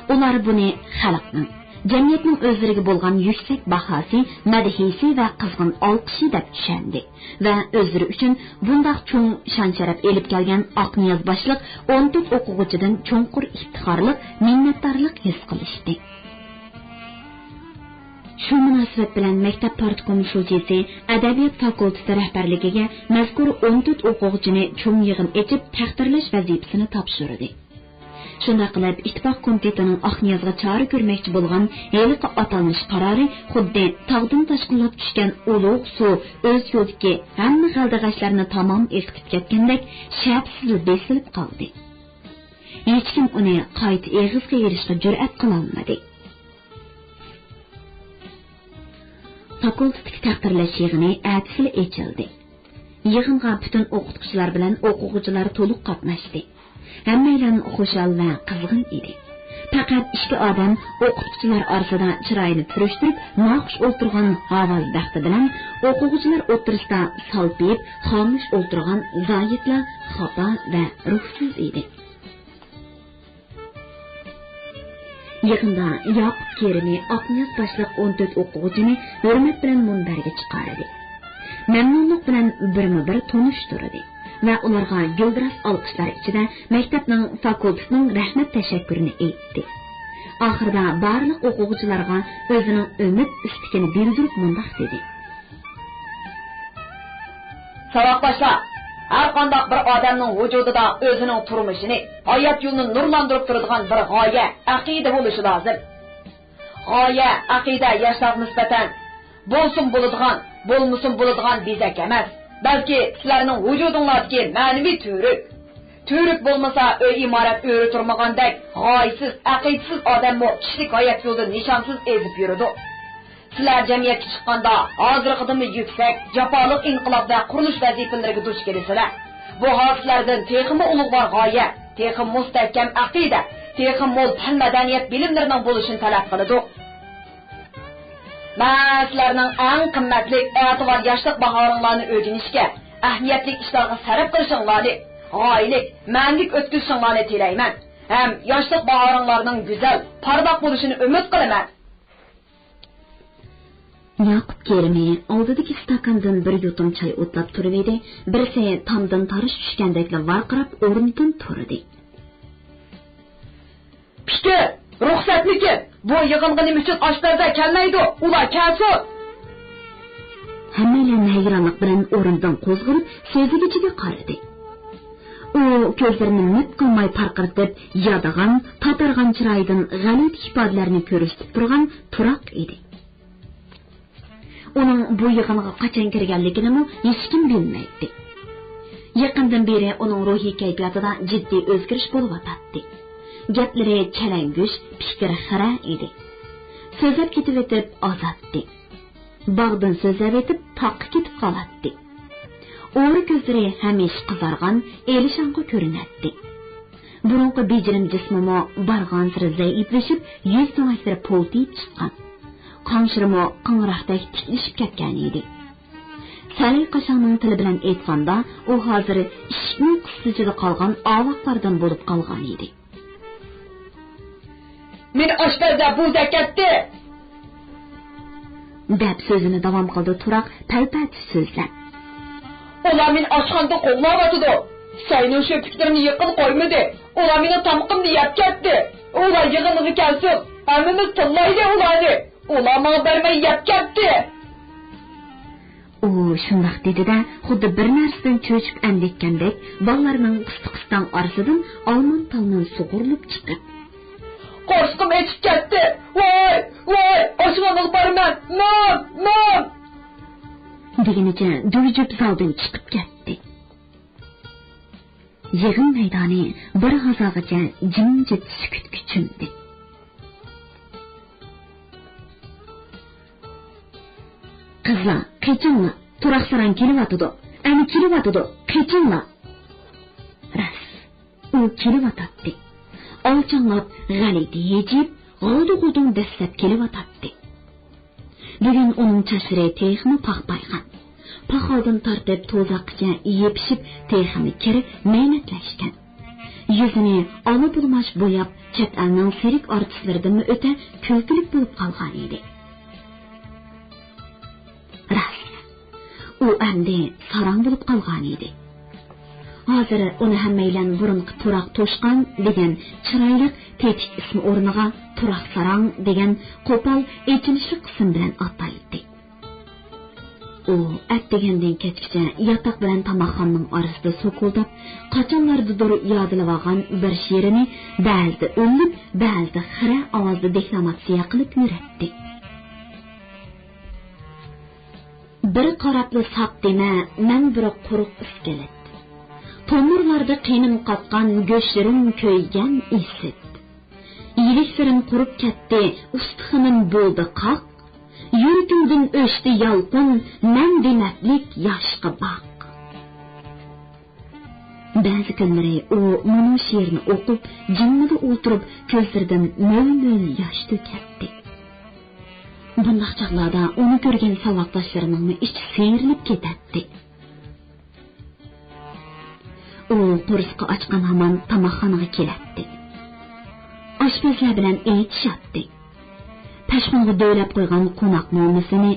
ئۇلار بۇنى خەلقنىڭ، جەمئىيەتنىڭ ئۆزلىرىگە بولغان يۈكسەك باھاسى، مەدھىيىسى ۋە قىزغىن ئالقىشى دەپ چۈشەندى ۋە ئۆزلىرى ئۈچۈن بۇنداق چوڭ شان-شەرەپ ئېلىپ كەلگەن ئاقنىياز باشلىق ئون تۆت ئوقۇغۇچىدىن چوڭقۇر ئىپتىخارلىق، مىننەتدارلىق ھېس قىلىشتى. شۇ مۇناسىۋەت بىلەن مەكتەپ پارتكوم شۇجىسى ئەدەبىيات فاكۇلتېتى رەھبەرلىكىگە مەزكۇر ئون تۆت ئوقۇغۇچىنى چوڭ يىغىن ئېچىپ تەقدىرلەش ۋەزىپىسىنى تاپشۇردى. شۇنداق قىلىپ، ئىتتىپاق كومىتېتىنىڭ ئاقنىيازغا چارە كۆرمەكچى بولغان ھېلىقى ئاتالمىش قارارى خۇددى تاغدىن تاشقىنلاپ چۈشكەن ئۇلۇغ سۇ ئۆز يولىدىكى ھەممە غەلدىغەچلەرنى تامام ئېقىتىپ كەتكەندەك شەپىسىزلا بېسىلىپ قالدى. ھېچكىم ئۇنى قايتا ئېغىزغا ئېلىشقا جۈرئەت قىلالمىدى. فاكۇلتېتتىكى تەقدىرلەش يىغىنى ئەتىسىلا ئېچىلدى. يىغىنغا پۈتۈن ئوقۇتقۇچىلار بىلەن ئوقۇغۇچىلار تولۇق قاتناشتى. ھەممەيلەن خۇشال ۋە قىزغىن ئىدى. پەقەت ئىككى ئادەم ئوقۇتقۇچىلار ئارىسىدا چىرايىنى پۈرۈشتۈرۈپ، ناخۇش ئولتۇرغان ھاۋاز بەختى بىلەن ئوقۇغۇچىلار ئوتتۇرىسىدا سالپىيىپ، خامۇش ئولتۇرغان زاھىتلا خاپا ۋە روھسىز ئىدى. يىغىندا ياقۇپ كېرىمى ئاقنىياز باشلىق ئون تۆت ئوقۇغۇچىنى ھۆرمەت بىلەن مۇنبەرگە چىقاردى. مەمنۇنلۇق بىلەن بىرمۇ بىر تونۇشتۇردى ۋە ئۇلارغا گۈلدۈراس ئالقىشلار ئىچىدە مەكتەپنىڭ، فاكۇلتېتنىڭ رەھمەت تەشەككۈرىنى ئېيتتى. ئاخىرىدا بارلىق ئوقۇغۇچىلارغا ئۆزىنىڭ ئۈمىد ئىستىكىنى بىلدۈرۈپ مۇنداق دېدى: ساۋاقداشلار، ھەر قانداق بىر ئادەمنىڭ ۋۇجۇدىدا ئۆزىنىڭ تۇرمۇشىنى، ھايات يولىنى نۇرلاندۇرۇپ تۇرىدىغان بىر غايە، ئەقىدە بولۇشى لازىم. غايە، ئەقىدە ياشلارغا نىسبەتەن بولسىمۇ بولىدىغان، بولمىسىمۇ بولىدىغان بېزەك ئەمەس، بەلكى سىلەرنىڭ ۋۇجۇدۇڭلاردىكى مەنىۋى تۈۋرۈك. تۈۋرۈك بولمىسا، ئۆي ئىمارەت ئۆرە تۇرمىغاندەك، غايىسىز، ئەقىدىسىز ئادەممۇ كىشىلىك ھايات يولىدا نىشانسىز ئېزىپ يۈرىدۇ. سىلەر جەمئىيەتكە چىققاندا، ھازىرقىدىنمۇ يۈكسەك، جاپالىق ئىنقىلاب ۋە قۇرۇلۇش ۋەزىپىلىرىگە دۇچ كېلىسىلەر. بۇ ھال سىلەردىن تېخىمۇ ئۇلۇغۋار غايە، تېخىمۇ مۇستەھكەم ئەقىدە، تېخىمۇ مول پەن-مەدەنىيەت بىلىملىرىنىڭ بولۇشىنى تەلەپ قىلىدۇ. مەن سىلەرنىڭ ئەڭ قىممەتلىك، ئەتىۋار ياشلىق باھارىڭلارنى ئۆگىنىشكە، ئەھمىيەتلىك ئىشلارغا سەرپ قىلىشىڭلارنى، غايىلىك، مەنىلىك ئۆتكۈزۈشۈڭلارنى تىلەيمەن ھەم ياشلىق باھارىڭلارنىڭ گۈزەل، پارلاق بولۇشىنى ئۈمىد قىلىمەن. ياقۇپ كېرىمى ئالدىدىكى ئىستاكاندىن بىر يۇتۇم چاي ئوتلاپ تۇرۇۋىدى، بىرسى تامدىن تارىشى چۈشكەندەكلا ۋارقىراپ ئورنىدىن تۇردى. پىكىر، رۇخسەتمىكىن؟ بۇ يىغىنغا نېمە ئۈچۈن ئاشپەزلەر كەلمەيدۇ؟ ئۇلار كەلسۇن! ھەممەيلەن ھەيرانلىق بىلەن ئورنىدىن قوزغىلىپ، سۆزلىگۈچىگە قارىدى. ئۇ كۆزلىرىنى مىت قىلماي پارقىرىتىپ، يادىغان، تاتارغان چىرايىدىن غەلىتە ئىپادىلەرنى كۆرسىتىپ تۇرغان تۇراق ئىدى. ئۇنىڭ بۇ يىغىنغا قاچان كىرگەنلىكىنىمۇ ھېچكىم بىلمەيتتى. يېقىندىن بېرى ئۇنىڭ روھىي كەيپىياتىدا جىددىي ئۆزگىرىش بولۇۋاتاتتى. گەپلىرى چەلەڭگۈچ، پىكرى خىرە ئىدى. سۆزلەپ كېتىۋېتىپ ئازاتتى. باغدىن سۆزلەۋېتىپ تاغقا كېتىپ قالاتتى. ئورا كۆزلىرى ھەمىشە قىزارغان، ئېلىشاڭغۇ كۆرۈنەتتى. بۇرۇنقى بېجىرىم جىسمىمۇ بارغانسېرى زەئىپلىشىپ، يۈز تۆڭەكلىرى پولتىيىپ چىققان. قاڭشىرىمۇ قىڭراقتەك تىكلىشىپ كەتكەن ئىدى. سەلەي قاشاڭنىڭ تىلى بىلەن ئېيتقاندا، ئۇ ھازىر ئىشىكنىڭ قىسسىچىدا قالغان ئاۋاقلاردىن بولۇپ قالغان ئىدى. مېنى ئاشپەزلەر بوزەك ئەتتى! دەپ سۆزىنى داۋام قىلدى تۇراق پەلپەتىش سۆزلەپ. ئۇلار مېنى ئاشخانىدىن قوغلاۋاتىدۇ. سەينىڭ شۇ پىكرىنى يېقىن قويمىدى. ئۇلار مېنىڭ تامىقىمنى يەپ كەتتى. ئۇلار يىغىنغا كەلسۇن، ھەممىمىز تىللايلى ئۇلارنى. ئۇلار ماڭا بەرمەي يەپ كەتتى. ئۇ شۇنداق دېدى-دە، خۇددى بىر نەرسىدىن چۆچۈپ ئەندىككەندەك، بالىلارنىڭ قىستىق-قىستاڭ ئارىسىدىن ئالمان-تالمان سۇغۇرۇلۇپ چىقىپ. قورسىقىم ئېچىپ كەتتى. ۋاي، ۋاي، ئاشۇڭلارنى ئېلىپ بارىمەن. نان، نان! دېگىنىچە دۈگجۈپ زالدىن چىقىپ كەتتى. يىغىن مەيدانى بىر ھازاغىچە جىمجىت سۈكۈتكە چۆمدى. قىزلار، قېچىڭلار! تۇراق ساراڭ كېلىۋاتىدۇ! ئەنە كېلىۋاتىدۇ! قېچىڭلار! راست، ئۇ كېلىۋاتاتتى. ئالچاڭلاپ، غەلىتە ھىجىيىپ، غالدى-غۇلدۇڭ دەسسەپ كېلىۋاتاتتى. بۈگۈن ئۇنىڭ چاچلىرى تېخىمۇ پاخپايغان. پاخالدىن تارتىپ توزاققىچە يېپىشىپ، تېخىمۇ كىرىپ، مەينەتلەشكەن. يۈزىنى ئالا بۇلماچ بوياپ، چەت ئەلنىڭ سېرك ئارتىسلىرىدىنمۇ ئۆتە كۈلكىلىك بولۇپ قالغانىدى. راست، ئۇ ئەمدى ساراڭ بولۇپ قالغانىدى. ھازىر ئۇنى ھەممەيلەن بۇرۇنقى تۇراق توشقان دېگەن چىرايلىق تېتىك ئىسمى ئورنىغا تۇراق ساراڭ دېگەن قوپال، ئېچىنىشلىق ئىسىم بىلەن ئاتايتتى. ئۇ ئەتىگەندىن كەچكىچە ياتاق بىلەن تاماقخانىنىڭ ئارىسىدا سوكۇلداپ، قاچانلاردىدۇر يادلىۋالغان بىر شېئىرىنى بەزىدە ئۈنلۈك، بەزىدە خىرە ئاۋازدا دېكلاماتسىيە قىلىپ يۈرەتتى. بىر قاراپلا ساق دېمە، مەن بىر قۇرۇق ئىسكىلىت. تومۇرلاردا قېنىم قاتقان، گۆشلىرىم كۆيگەن ئىسىت. يىلىكلىرىم قۇرۇپ كەتتى، ئۇستىخىنىم بولدى قاق. يۈرىكىمدىن ئۆچتى يالقۇن، مەن دېمەتلىك ياشقا باق. بەزى كۈنلىرى ئۇ مۇنۇ شېئىرنى ئوقۇپ، جىممىدە ئولتۇرۇپ، كۆزلىرىدىن مۆل-مۆل ياش تۆكەتتى. بۇنداق چاغلاردا ئۇنى كۆرگەن ساۋاقداشلىرىنىڭمۇ ئىچى سىيرىلىپ كېتەتتى. ئۇ قورسىقى ئاچقان ھامان تاماقخانىغا كېلەتتى. ئاشپەزلەر بىلەن ئېيتىشاتتى. پەشقۇنغا دۆۋىلەپ قويغان قوناق نومىسىنى،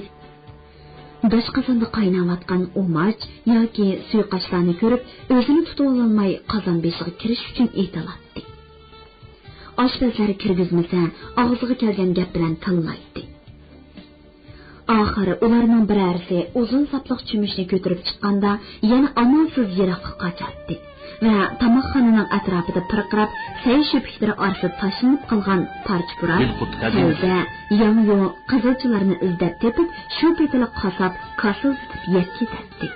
داشقازاندا قايناۋاتقان ئۇماچ ياكى سۇيۇقئاشلارنى كۆرۈپ، ئۆزىنى تۇتۇۋالالماي قازان بېشىغا كىرىش ئۈچۈن ئېتىلاتتى. ئاشپەزلەر كىرگۈزمىسە، ئاغزىغا كەلگەن گەپ بىلەن تىللايتتى. ئاخىرى ئۇلارنىڭ بىرەرىسى ئۇزۇن ساپلىق چۆمۈچنى كۆتۈرۈپ چىققاندا، يەنە ئامالسىز يىراققا قاچاتتى ۋە تاماقخانىنىڭ ئەتراپىدا پىرقىراپ، سەي شۆپۈكلىرى ئارىسىدا تاشلىنىپ قالغان پارچە-پۇراق، سەۋزە، ياڭيۇ، قىزىلچىلارنى ئىزدەپ تېپىپ، شۇ پېتىلا قاساپ كاسىلدىتىپ يەپ كېتەتتى.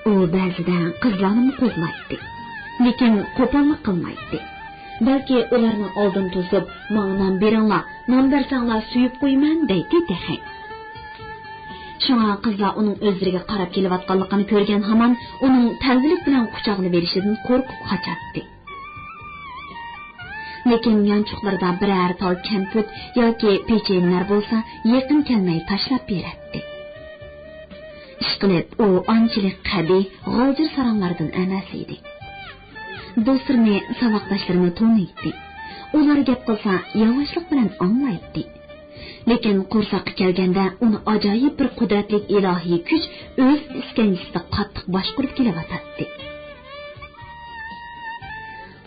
ئۇ بەزىدە قىزلارنىمۇ قوزلايتتى، لېكىن قوپاللىق قىلمايتتى. بەلكى ئۇلارنىڭ ئالدىنى توسۇپ، «ماڭا نان بېرىڭلار، نان بەرسەڭلار سۆيۈپ قويىمەن» دەيتتى تېخى. شۇڭا قىزلار ئۇنىڭ ئۆزلىرىگە قاراپ كېلىۋاتقانلىقىنى كۆرگەن ھامان ئۇنىڭ تەلۋىلىك بىلەن قۇچاقلىۋېلىشىدىن قورقۇپ قاچاتتى. لېكىن يانچۇقلىرىدا بىرەر تال كەمپۈت ياكى پېچىنىلەر بولسا، يېقىن كەلمەي تاشلاپ بېرەتتى. ئىشقىلىپ، ئۇ ئانچىلىك قەبىھ، غالجىر ساراڭلاردىن ئەمەس ئىدى. دوستلىرىنى، ساۋاقداشلىرىنى تونۇيتتى. ئۇلار گەپ قىلسا، ياۋاشلىق بىلەن ئاڭلايتتى. لېكىن قورساققا كەلگەندە، ئۇنى ئاجايىپ بىر قۇدرەتلىك ئىلاھىي كۈچ ئۆز ئىسكەنجىسىدە قاتتىق باشقۇرۇپ كېلىۋاتاتتى.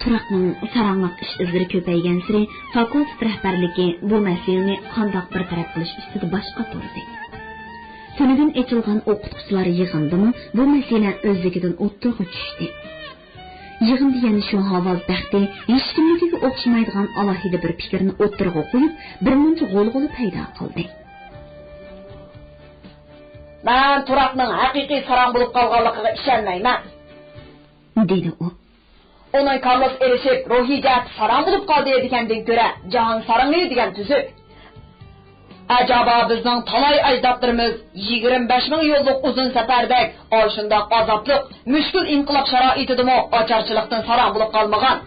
تۇراقنىڭ ساراڭلىق ئىش-ئىزلىرى كۆپەيگەنسېرى، فاكۇلتېت رەھبەرلىكى بۇ مەسىلىنى قانداق بىر تەرەپ قىلىش ئۈستىدە باش قاتۇردى. تۈنۈگۈن ئېچىلغان ئوقۇتقۇچىلار يىغىنىدىمۇ بۇ مەسىلە ئۆزلۈكىدىن ئوتتۇرىغا چۈشتى. يىغىندا يەنە شۇ ھاۋاز بەختى ھېچكىمنىڭكىگە ئوخشىمايدىغان ئالاھىدە بىر پىكىرنى ئوتتۇرىغا قويۇپ، بىرمۇنچە غۇلغۇلا پەيدا قىلدى. «مەن تۇراقنىڭ ھەقىقىي ساراڭ بولۇپ قالغانلىقىغا ئىشەنمەيمەن.» دېدى ئۇ. «ئۇنىڭ كاللىسى ئېلىشىپ، روھىي جەھەتتە ساراڭ بولۇپ قالدى دېگەندىن كۆرە، جاھان سارىڭى دېگەن تۈزۈك. ئەجەبا، بىزنىڭ تالاي ئەجدادلىرىمىز يىگىرمە بەش مىڭ يوللۇق ئۇزۇن سەپەردەك ئاشۇنداق ئازابلىق، مۈشكۈل ئىنقىلاب شارائىتىدىمۇ ئاچارچىلىقتىن ساراڭ بولۇپ قالمىغان.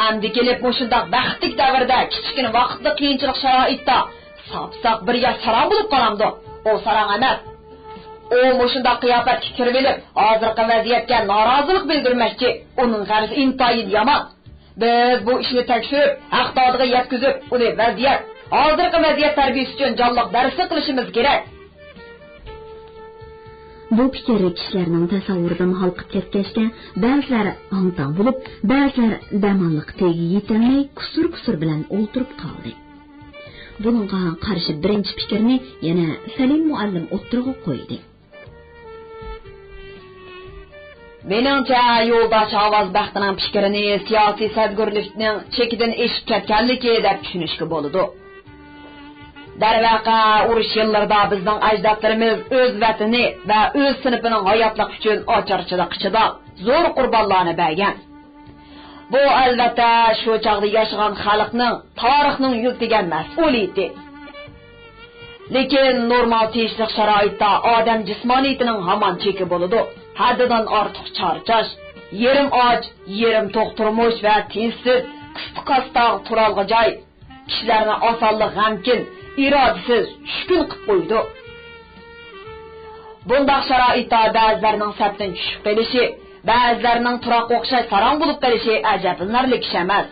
ئەمدى كېلىپ مۇشۇنداق بەختلىك دەۋردە كىچىككىنە ۋاقىتلىق قىيىنچىلىق شارائىتتا ساپساق بىر ياش ساراڭ بولۇپ قالامدۇ؟ ئۇ ساراڭ ئەمەس. ئۇ مۇشۇنداق قىياپەتكە كىرىۋېلىپ، ھازىرقى ۋەزىيەتكە نارازىلىق بىلدۈرمەكچى. ئۇنىڭ غەرىزى ئىنتايىن يامان. بىز بۇ ئىشنى تەكشۈرۈپ، ھەق دادىغا يەتكۈزۈپ، ئۇنى ۋەزىيەت، ھازىرقى ۋەزىيەت تەربىيىسى ئۈچۈن جانلىق دەرسلىك قىلىشىمىز كېرەك.» بۇ پىكىر كىشىلەرنىڭ تەسەۋۋۇرىدىن ھالقىپ كەتكەچكە، بەزىلەر ھاڭ-تاڭ بولۇپ، بەزىلەر دەماللىق تېگىگە يېتەلمەي، كۇسۇر-كۇسۇر بىلەن ئولتۇرۇپ قالدى. بۇنىڭغا قارشى بىرىنچى پىكىرنى يەنە سەلىم مۇئەللىم ئوتتۇرىغا قويدى. «مېنىڭچە، يولداش ئاۋاز بەختىنىڭ پىكرىنى سىياسىي سەزگۈرلۈكنىڭ چېكىدىن ئېشىپ كەتكەنلىكى دەپ چۈشىنىشكە بولىدۇ. دەرۋەقە، ئۇرۇش يىللىرىدا بىزنىڭ ئەجدادلىرىمىز ئۆز ۋەتىنى ۋە ئۆز سىنىپىنىڭ ھاياتلىقى ئۈچۈن ئاچارچىلىققا چىداپ، زور قۇربانلارنى بەرگەن. بۇ، ئەلۋەتتە، شۇ چاغدا ياشىغان خەلقنىڭ، تارىخنىڭ يۈكلىگەن مەسئۇلىيىتى. لېكىن نورمال تىنچلىق شارائىتتا ئادەم جىسمانىيىتىنىڭ ھامان چېكى بولىدۇ. ھەددىدىن ئارتۇق چارچاش، يېرىم ئاچ، يېرىم توق تۇرمۇش ۋە تىنچسىز، قىستىقاستاغ تۇرالغۇ جاي، كىشىلەرنى ئاسانلا غەمكىن، ئىرادىسىز، چۈشكۈن قىلىپ قويىدۇ. بۇنداق شارائىتتا بەزىلەرنىڭ سەپتىن چۈشۈپ قېلىشى، بەزىلەرنىڭ تۇراققا ئوخشاش ساراڭ بولۇپ قېلىشى ئەجەبلىنەرلىك ئىش ئەمەس.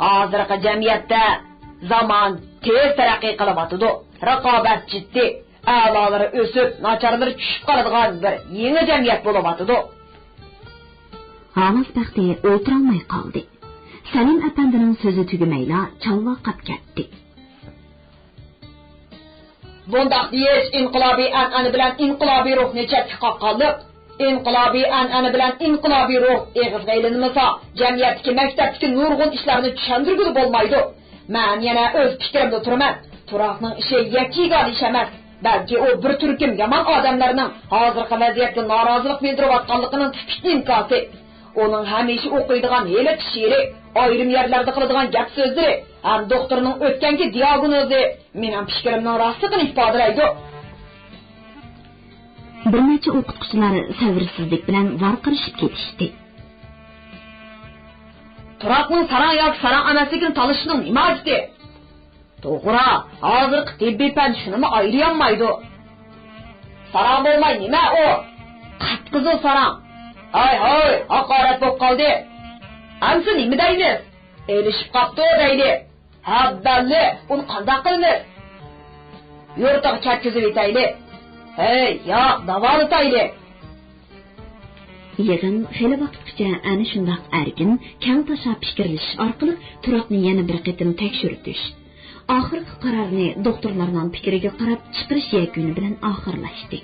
ھازىرقى جەمئىيەتتە زامان تېز تەرەققىي قىلىۋاتىدۇ، رىقابەت جىددىي، ئەلالىرى ئۆسۈپ، ناچارلىرى چۈشۈپ قالىدىغان بىر يېڭى جەمئىيەت بولۇۋاتىدۇ. ھاۋاز بەختى ئولتۇرالماي قالدى. سەلىم ئەپەندىنىڭ سۆزى تۈگىمەيلا چالۋاقاپ كەتتى. بۇنداق دېيىش ئىنقىلابىي ئەنئەنە بىلەن ئىنقىلابىي روھنى چەتكە قاققانلىق. ئىنقىلابىي ئەنئەنە بىلەن ئىنقىلابىي روھ ئېغىزغا ئېلىنمىسا، جەمئىيەتتىكى، مەكتەپتىكى نۇرغۇن ئىشلارنى چۈشەندۈرگىلى بولمايدۇ. مەن يەنە ئۆز پىكرىمدە تۇرىمەن. تۇراقنىڭ ئىشى يەككە-يېگانە ئىش ئەمەس، بەلكى ئۇ بىر تۈركۈم يامان ئادەملەرنىڭ ھازىرقى ۋەزىيەتكە نارازىلىق بىلدۈرۈۋاتقانلىقىنىڭ تىپىك ئىنكاسى. ئۇنىڭ ھەمىشە ئوقۇيدىغان ھېلىقى شېئىرى، ئايرىم يەرلەردە قىلىدىغان گەپ-سۆزلىرى ھەم دوختۇرنىڭ ئۆتكەنكى دىئاگنوزى مېنىڭ پىكرىمنىڭ راستلىقىنى ئىپادىلەيدۇ. بىر نەچچە ئوقۇتقۇچىلار سەۋرسىزلىك بىلەن ۋارقىرىشىپ كېتىشتى. تۇراقنىڭ ساراڭ ياكى ساراڭ ئەمەسلىكىنى تالىشىشنىڭ نېمە ھاجىتى؟ توغرا، ھازىرقى تېببىي پەن شۇنىمۇ ئايرىيالمايدۇ. ساراڭ بولماي نېمە ئۇ؟ قىپقىزىل ساراڭ. ھاي، ھاي، ھاقارەت بولۇپ قالدى. ئەمسە نېمە دەيمىز؟ ئېلىشىپ قاپتۇ دەيلى. ھە، بەللى، ئۇنى قانداق قىلىمىز؟ يۇرتىغا كەتكۈزۈۋېتەيلى. ھەي، ياق، داۋالىتايلى. يىغىن خېلى ۋاقىتقىچە ئەنە شۇنداق ئەركىن، كەڭ تاشا پىكىرلىشىش ئارقىلىق تۇراقنى يەنە بىر قېتىم تەكشۈرتۈش، ئاخىرقى قارارنى دوختۇرلارنىڭ پىكرىگە قاراپ چىقىرىش يەكۈنى بىلەن ئاخىرلاشتى.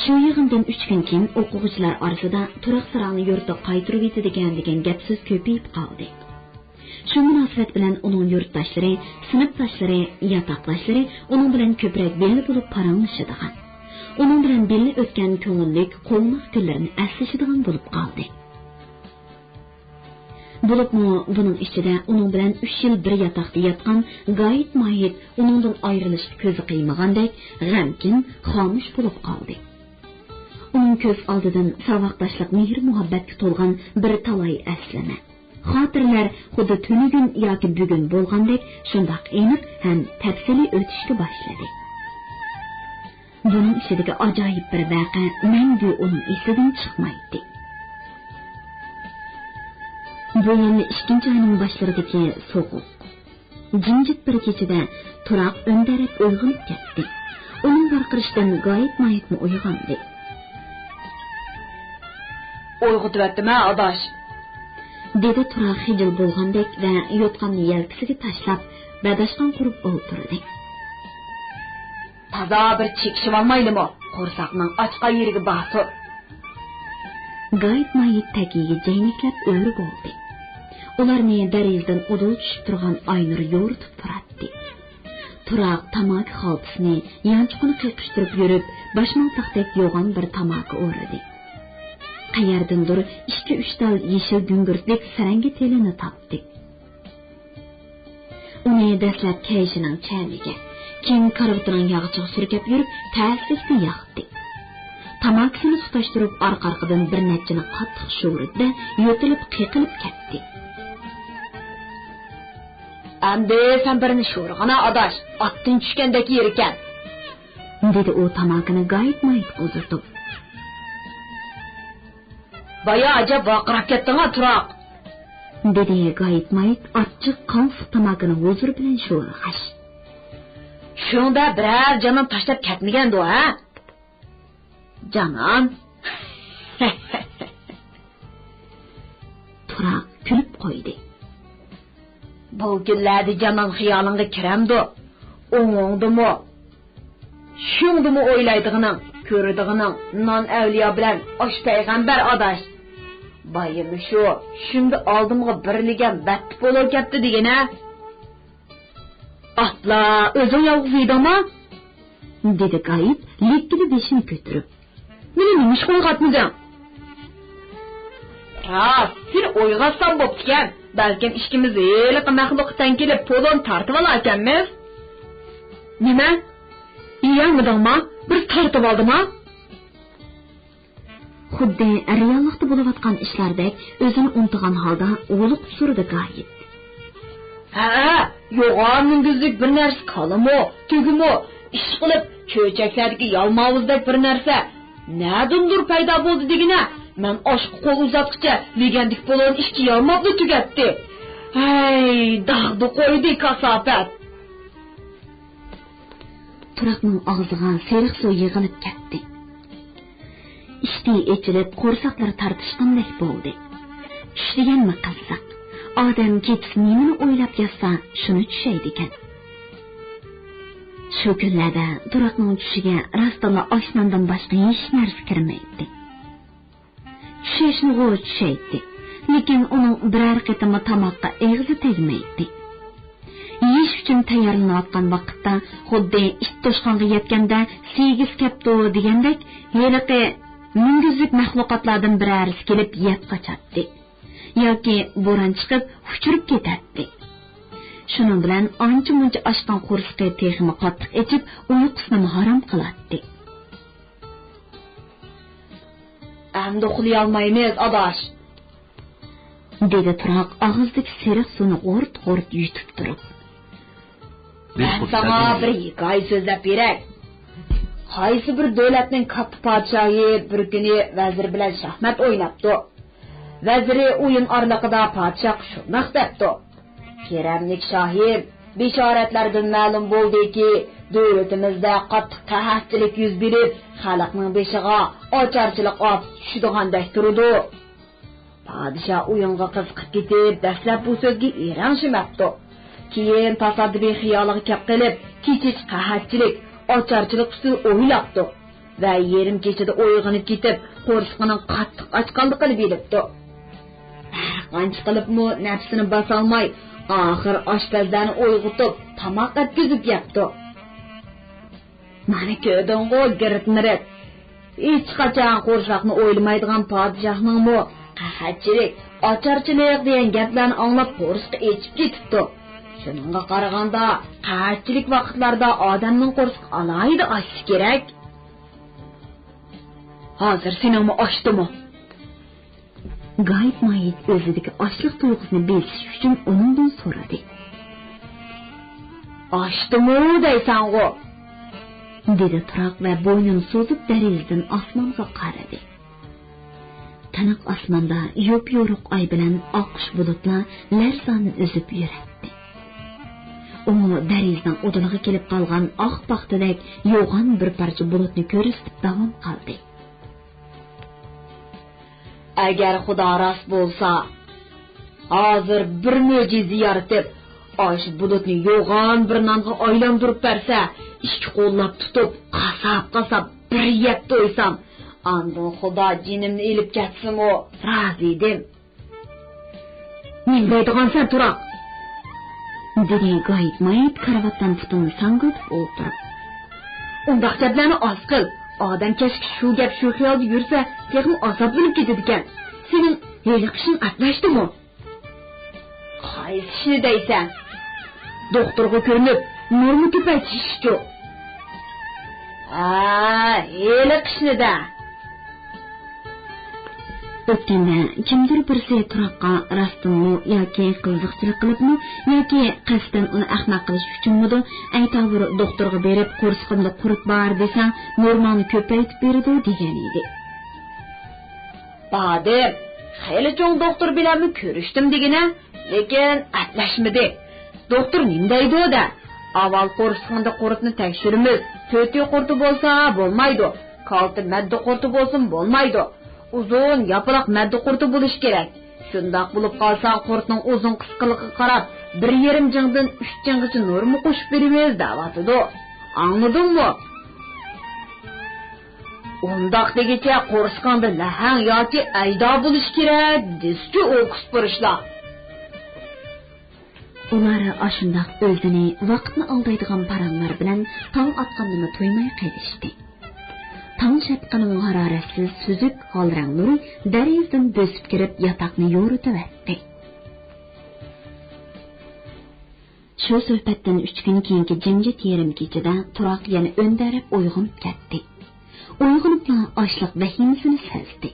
شۇ يىغىندىن ئۈچ كۈن كېيىن ئوقۇغۇچىلار ئارىسىدا تۇراق ساراڭنى يۇرتىغا قايتۇرۇۋېتىدىكەن دېگەن گەپ-سۆز كۆپىيىپ قالدى. شۇ مۇناسىۋەت بىلەن ئۇنىڭ يۇرتداشلىرى، سىنىپداشلىرى، ياتاقداشلىرى ئۇنىڭ بىلەن كۆپرەك بىللە بولۇپ پاراڭلىشىدىغان، ئۇنىڭ بىلەن بىللە ئۆتكەن كۆڭۈللۈك، قوۋناق كۈنلىرىنى ئەسلىشىدىغان بولۇپ قالدى. بولۇپمۇ بۇنىڭ ئىچىدە ئۇنىڭ بىلەن ئۈچ يىل بىر ياتاقتا ياتقان گايىت مايىت ئۇنىڭدىن ئايرىلىشقا كۆزى قىيمىغاندەك غەمكىن، خامۇش بولۇپ قالدى. ئۇنىڭ كۆز ئالدىدىن ساۋاقداشلىق، مېھىر-مۇھەببەتكە تولغان بىر تالاي ئەسلىمە، خاتىرىلەر خۇددى تۈنۈگۈن ياكى بۈگۈن بولغاندەك شۇنداق ئېنىق ھەم تەپسىلىي ئۆتۈشكە باشلىدى. بۇنىڭ ئىچىدىكى ئاجايىپ بىر ۋەقە مەڭگۈ ئۇنىڭ ئېسىدىن چىقمايتتى. بۇ يەنە ئىككىنچى ئاينىڭ باشلىرىدىكى سوغۇق، جىمجىت بىر كېچىدە تۇراق ئۆندەرەپ ئويغىنىپ كەتتى. ئۇنىڭ ۋارقىرىشىدىن گايىت مايىتمۇ ئويغاندى. ئويغىتىۋەتتىم ھە، ئاداش! دېدى تۇراق خىجىل بولغاندەك ۋە يوتقاننى يەلكىسىگە تاشلاپ، بەداشقان قۇرۇپ ئولتۇردى. تازا بىر چېكىشىۋالمايلىمۇ؟ قورساقنىڭ ئاچقان يېرىگە بارسۇن. گايىت مايىت تەكىيىگە جەينەكلەپ ئۆرە بولدى. ئۇلارنى دەرىزىدىن ئۇدۇل چۈشۈپ تۇرغان ئاينۇر يورۇتۇپ تۇراتتى. تۇراق تاماكا خالتىسىنى، يانچۇقىنى قېقىشتۇرۇپ يۈرۈپ، باشمالتاقتەك يوغان بىر تاماكا ئورىدى. قەيەردىندۇر ئىككى-ئۈچ تال يېشىل گۈڭگۈرتلۈك سەرەڭگە تېلىنى تاپتى. ئۇنى دەسلەپ كەيشىنىڭ چەمىگە، كېيىن كارىۋىتىنىڭ ياغىچىغا سۈركەپ يۈرۈپ، تەسلىكتە ياقتى. تاماكىسىنى تۇتاشتۇرۇپ، ئارقا-ئارقىدىن بىر نەچچىنى قاتتىق شورىدى-دە، يۆتىلىپ قېقىلىپ كەتتى. ئەمدى سەن بىرنى شورىغىنا، ئاداش، ئاتتىن چۈشكەندەك يېرىكەن. دېدى ئۇ تاماكىنى گايىت-مايىتقا ئۇزىتىپ. بايا ئەجەب ۋارقىراپ كەتتىڭ-ھە، تۇراق! دېدى گايىت-مايىت ئاچچىق قانسىق تاماكىنى ھۇزۇر بىلەن شورىغاچ. چۈشۈڭدە بىرەر جانان تاشلاپ كەتمىگەندۇ، ھە؟ جانان؟ تۇراق كۈلۈپ قويدى. بۇ كۈنلەردە جانان خىيالىڭغا كىرەمدۇ؟ ئوڭۇڭدىمۇ، چۈشۈڭدىمۇ ئويلايدىغىنىڭ، كۆرىدىغىنىڭ نان ئەۋلىيا بىلەن ئاش پەيغەمبەر، ئاداش. بايىمى شۇ، چۈشۈمدە ئالدىمغا بىرلىگەن بەتتە پولۇ كەپتۇ دېگىنە. ئاپلا، ئۆزۈڭ يالغۇز يېدىڭما؟ دېدى گايىت لىككىدە بېشىنى كۆتۈرۈپ. مېنى نېمە ئىشقا ئويغاتمىدىڭ؟ راست، سېنى ئويغاتسام بوپتىكەن. بەلكىم ئىككىمىز ھېلىقى مەخلۇققا تەڭ كېلىپ، پولۇن تارتىۋالاركەنمىز. نېمە؟ يېيەلمىدىڭما؟ بىر تارتىۋالدىما؟ خۇددى رېئاللىقتا بولۇۋاتقان ئىشلاردەك ئۆزىنى ئۇنتۇغان ھالدا ھودۇقۇپ سورىدى گايىت. ھەئە، يوغان مۈڭگۈزلۈك بىر نەرسە، كالىمۇ، تۆگىمۇ، ئىشقىلىپ، چۆچەكلەردىكى يالماۋۇزدەك بىر نەرسە نەدىندۇر پەيدا بولدى دېگىنە. مەن ئاشقا قول ئۇزاتقىچە لېگەندىكى پولۇن ئىككى يالماپلا تۈگەتتى. ھەي، داغدۇ قويدى كاساپەت. تۇراقنىڭ ئاغزىغا سېرىق سۇ يىغىلىپ كەتتى. ئىشتىيى ئېچىلىپ، قورساقلىرى تارتىشقاندەك بولدى. چۈش دېگەنمۇ قىزىق. ئادەم كېچىسى نېمىنى ئويلاپ ياتسا، شۇنى چۈشەيدىكەن. شۇ كۈنلەردە تۇراقنىڭ چۈشىگە راستتىنلا ئاش-ناندىن باشقا ھېچ نەرسە كىرمەيتتى. چۈشەشنىغۇ چۈشەيتتى، لېكىن ئۇنىڭ بىرەر قېتىممۇ تاماققا ئېغىزى تەگمەيتتى. يېيىش ئۈچۈن تەييارلىنىۋاتقان ۋاقىتتا، خۇددى ئىت توشقانغا يەتكەندە سىيگىسى كەپتۇ دېگەندەك، ھېلىقى مۈڭگۈزلۈك مەخلۇقاتلاردىن بىرەرىسى كېلىپ يەپ قاچاتتى ياكى بوران چىقىپ ئۇچۇرۇپ كېتەتتى. شۇنىڭ بىلەن ئانچە-مۇنچە ئاچقان قورسىقى تېخىمۇ قاتتىق ئېچىپ، ئۇيقۇسىنىمۇ ھارام قىلاتتى. ئەمدى ئۇخلىيالمايمىز، ئاداش، دېدى تۇراق ئاغزىدىكى سېرىق سۇنى غۇرت-غۇرت يۇتۇپ تۇرۇپ. مەن ساڭا بىر ھېكايە سۆزلەپ بېرەي. قايسى بىر دۆلەتنىڭ كاتتا پادىشاھى بىر كۈنى ۋەزىر بىلەن شاھمات ئويناپتۇ. ۋەزىرى ئويۇن ئارىلىقىدا پادىشاھقا شۇنداق دەپتۇ: كېرەملىك شاھىم، بېشارەتلەردىن مەلۇم بولدىكى، دۆلىتىمىزدە قاتتىق قەھەتچىلىك يۈز بېرىپ، خەلقنىڭ بېشىغا ئاچارچىلىق ئاپىتى چۈشىدىغاندەك تۇرىدۇ. پادىشاھ ئويۇنغا قىزىقىپ كېتىپ، دەسلەپ بۇ سۆزگە ئېرەنشىمەپتۇ. كېيىن تاسادىپىي خىيالىغا كەپ قېلىپ، كېچىچە قەھەتچىلىك، ئاچارچىلىق ئۈستىدە ئويلاپتۇ. ۋە يېرىم كېچىدە ئويغىنىپ كېتىپ، قورسىقىنىڭ قاتتىق ئاچقانلىقىنى بىلىپتۇ. ھەر قانچە قىلىپمۇ نەپسىنى باسالماي، ئاخىر ئاشپەزلەرنى ئويغىتىپ، تاماق ئەتكۈزۈپ يەپتۇ. مانا كۆردۈڭغۇ، گىرىت-مىرىت! ھېچقاچان قورساقنى ئويلىمايدىغان پادىشاھنىڭمۇ قەھەتچىلىك، ئاچارچىلىق دېگەن گەپلەرنى ئاڭلاپ قورسىقى ئېچىپ كېتىپتۇ. شۇنىڭغا قارىغاندا، قەھەتچىلىك ۋاقىتلاردا ئادەمنىڭ قورسىقى ئالاھىدە ئاچىشى كېرەك. ھازىر سېنىڭمۇ ئاچتىمۇ؟ گايىت مايىت ئۆزىدىكى ئاچلىق تۇيغۇسىنى بېسىش ئۈچۈن ئۇنىڭدىن سورىدى. ئاچتىمۇ دەيسەنغۇ؟ دېدى تۇراق ۋە بوينىنى سوزۇپ دېرىزىدىن ئاسمانغا قارىدى. تىنىق ئاسماندا يوپيورۇق ئاي بىلەن ئاققۇچ بۇلۇتلار لەرزانە ئۈزۈپ يۈرەتتى. ئۇمۇ دېرىزىنىڭ ئۇدۇلىغا كېلىپ قالغان ئاق پاختىدەك يوغان بىر پارچە بۇلۇتنى كۆرسىتىپ داۋام قىلدى. ئەگەر خۇدا راست بولسا، ھازىر بىر مۆجىزە يارىتىپ، ئاشۇ بۇلۇتنى يوغان بىر نانغا ئايلاندۇرۇپ بەرسە، ئىككى قوللاپ تۇتۇپ، قاساپ-قاساپ بىر يەپ تويسام، ئاندىن خۇدا جېنىمنى ئېلىپ كەتسىمۇ رازى ئىدىم. نېمە دەيدىغانسەن، تۇراق؟ دېدى گايىت مايىت كارىۋاتتىن پۇتىنى ساڭگىلىتىپ ئولتۇرۇپ. ئۇنداق گەپلەرنى ئاز قىل. ئادەم كەچكىچە شۇ گەپ، شۇ خىيالدا يۈرسە، تېخىمۇ ئازابلىنىپ كېتىدىكەن. سېنىڭ ھېلىقى ئىشىڭ ئەپلەشتىمۇ؟ قايسى ئىشنى دەيسەن؟ دوختۇرغا كۆرۈنۈپ، نورما كۆپەيتىش ئىشىچۇ؟ ھە، ھېلىقى ئىشنى-دە. ئۆتكەندە كىمدۇر بىرسى تۇراققا راستتىنمۇ ياكى قىزىقچىلىق قىلىپمۇ ياكى قەستەن ئۇنى ئەخمەق قىلىش ئۈچۈنمىدۇ، ئەيتاۋۇر دوختۇرغا بېرىپ، قورسىقىمدا قۇرت بار دېسەڭ، نورماڭنى كۆپەيتىپ بېرىدۇ دېگەن ئىدى. باردىم، خېلى چوڭ دوختۇر بىلەنمۇ كۆرۈشتۈم دېگىنە، لېكىن ئەپلەشمىدى. دوختۇر نېمە دەيدۇ دە؟ ئاۋۋال قورسىقىڭدا قۇرتنى تەكشۈرىمىز. تۆتى قۇرتى بولسا بولمايدۇ. كالتە مەددە قۇرتى بولسىمۇ بولمايدۇ. ئۇزۇن ياپىلاق مەددە قۇرتى بولۇشى كېرەك. شۇنداق بولۇپ قالسا، قۇرتنىڭ ئۇزۇن قىسقىلىقىغا قاراپ، بىر يېرىم جىڭدىن ئۈچ جىڭغىچە نورما قوشۇپ بېرىمىز دەۋاتىدۇ. ئاڭلىدىڭمۇ؟ ئۇنداق دېگۈچە قورسىقىڭدا لەھەڭ ياكى ئەجدىھا بولۇشى كېرەك، دېسىچۇ ئوكۇسپۇرۇچلار. ئۇلار ئاشۇنداق ئۆزىنى ۋاقىتنى ئالدايدىغان پاراڭلار بىلەن تاڭ ئاتقاندىمۇ تويماي قېلىشتى. تاڭ شەپىقىنىڭ ھارارەتسىز سۈزۈك ھالرەڭ نۇرى دېرىزىدىن بۆسۈپ كىرىپ، ياتاقنى يورۇتۇۋەتتى. شۇ سۆھبەتتىن ئۈچ كۈن كېيىنكى جىمجىت يېرىم كېچىدە تۇراق يەنە ئۆندەرەپ ئويغىنىپ كەتتى. ئويغىنىپلا ئاچلىق ۋەھىمىسىنى سەزدى.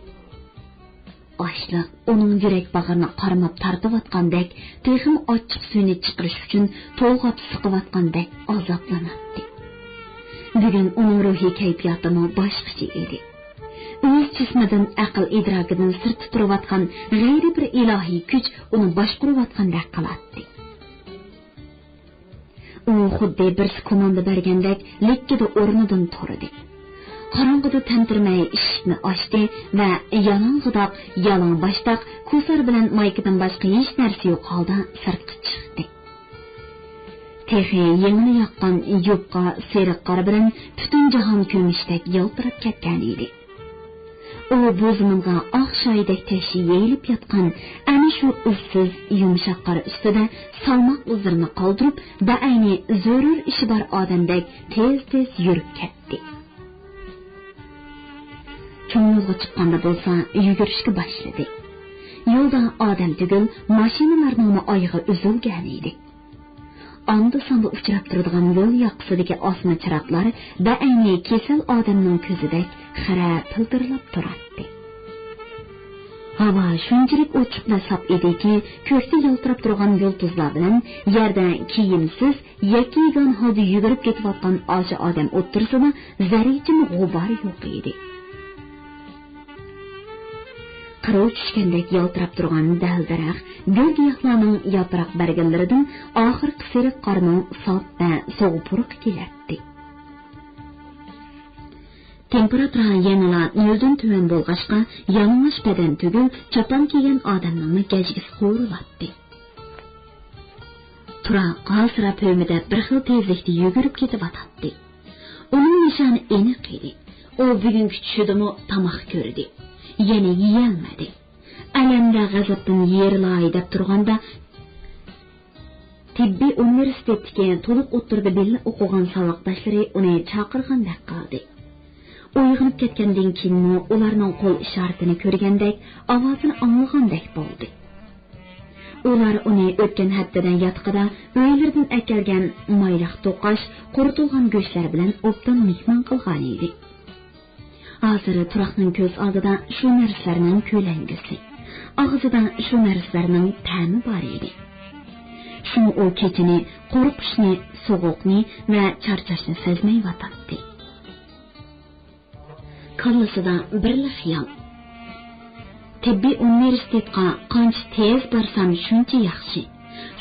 ئاچلىق ئۇنىڭ يۈرەك باغرىنى قارماپ تارتىۋاتقاندەك، تېخىمۇ ئاچچىق سۈيىنى چىقىرىش ئۈچۈن تولغاپ سىقىۋاتقاندەك ئازابلىناتتى. بۈگۈن ئۇنىڭ روھىي كەيپىياتىمۇ باشقىچە ئىدى. ئۆز جىسمىدىن، ئەقىل ئىدراكىدىن سىرتتا تۇرۇۋاتقان غەيرىي بىر ئىلاھىي كۈچ ئۇنى باشقۇرۇۋاتقاندەك قىلاتتى. ئۇ خۇددى بىرسى كوماندا بەرگەندەك لىككىدە ئورنىدىن تۇردى. قاراڭغۇدا تەمتىرىمەي ئىشىكنى ئاچتى ۋە يالاڭغىداق، يالاڭباشتاق، كوسار بىلەن مايكىدىن باشقا ھېچ نەرسە يوق ھالدا سىرتقا چىقتى. تېخى يېڭىلا ياققان يۇپقا سېرىق قار بىلەن پۈتۈن جاھان كۈمۈشتەك يالتىراپ كەتكەن ئىدى. ئۇ بۇ زېمىنغا ئاق شايىدەك تەشۋى يېيىلىپ ياتقان ئەنە شۇ ئىزسىز يۇمشاق قار ئۈستىدە سالماق ئىزلىرىنى قالدۇرۇپ، بەئەينى زۆرۈر ئىشى بار ئادەمدەك تېز-تېز يۈرۈپ كەتتى. چوڭ يولغا چىققاندا بولسا يۈگۈرۈشكە باشلىدى. يولدا ئادەم تۈگۈل، ماشىنىلارنىڭمۇ ئايىغى ئۈزۈلگەن ئىدى. ئاندا-ساندا ئۇچراپ تۇرىدىغان يول ياقىسىدىكى ئاسما چىراغلار بەئەينى كېسەل ئادەمنىڭ كۆزىدەك خىرە پىلدىرلاپ تۇراتتى. ھاۋا شۇنچىلىك ئوچۇق ۋە ساپ ئىدىكى، كۆكتە يالتىراپ تۇرغان يۇلتۇزلار بىلەن يەردە كىيىمسىز، يەككە-يېگانە ھالدا يۈگۈرۈپ كېتىۋاتقان ئاشۇ ئادەم ئوتتۇرىسىدا زەررىچىمۇ غۇبار يوق ئىدى. قىرىۋ چۈشكەندەك يالتىراپ تۇرغان دەل-دەرەخ، گۈل-گىياھلارنىڭ ياپراق بەرگىلىرىدىن ئاخىرقى سېرىق قارنىڭ ساپ ۋە سوغۇق پۇرىقى كېلەتتى. تېمپېراتۇرا يەنىلا نۆلدىن تۆۋەن بولغاچقا، يالىڭاچ بەدەن تۈگۈل، چاپان كىيگەن ئادەمنىڭمۇ گەجگىسى خورۇلاتتى. تۇراق ھاسىراپ ھۆمۈدەپ بىر خىل تېزلىكتە يۈگۈرۈپ كېتىۋاتاتتى. ئۇنىڭ نىشانى ئېنىق ئىدى. ئۇ بۈگۈنكى چۈشىدىمۇ تاماق كۆردى. يەنە يېيەلمىدى. ئەلەم ۋە غەزەپتىن يېرىلاي دەپ تۇرغاندا، تېببىي ئۇنىۋېرسىتېتتىكى تولۇق ئوتتۇرىدا بىللە ئوقۇغان ساۋاقداشلىرى ئۇنى چاقىرغاندەك قىلدى. ئويغىنىپ كەتكەندىن كېيىنمۇ ئۇلارنىڭ قول ئىشارىتىنى كۆرگەندەك، ئاۋازىنى ئاڭلىغاندەك بولدى. ئۇلار ئۇنى ئۆتكەن ھەپتىدە ياتىقىدا ئۆيلىرىدىن ئەكەلگەن مايلىق توقاش، قۇرۇتۇلغان گۆشلەر بىلەن ئوبدان مېھمان قىلغانىدى. ھازىر تۇراقنىڭ كۆز ئالدىدا شۇ نەرسىلەرنىڭ كۆلەڭگىسى، ئاغزىدا شۇ نەرسىلەرنىڭ تەمى بار ئىدى. شۇڭا ئۇ كېچىنى، قورقۇشنى، سوغۇقنى ۋە چارچاشنى سەزمەيۋاتاتتى. كاللىسىدا بىرلا خىيال. تېببىي ئۇنىۋېرسىتېتقا قانچە تېز بارسام، شۇنچە ياخشى.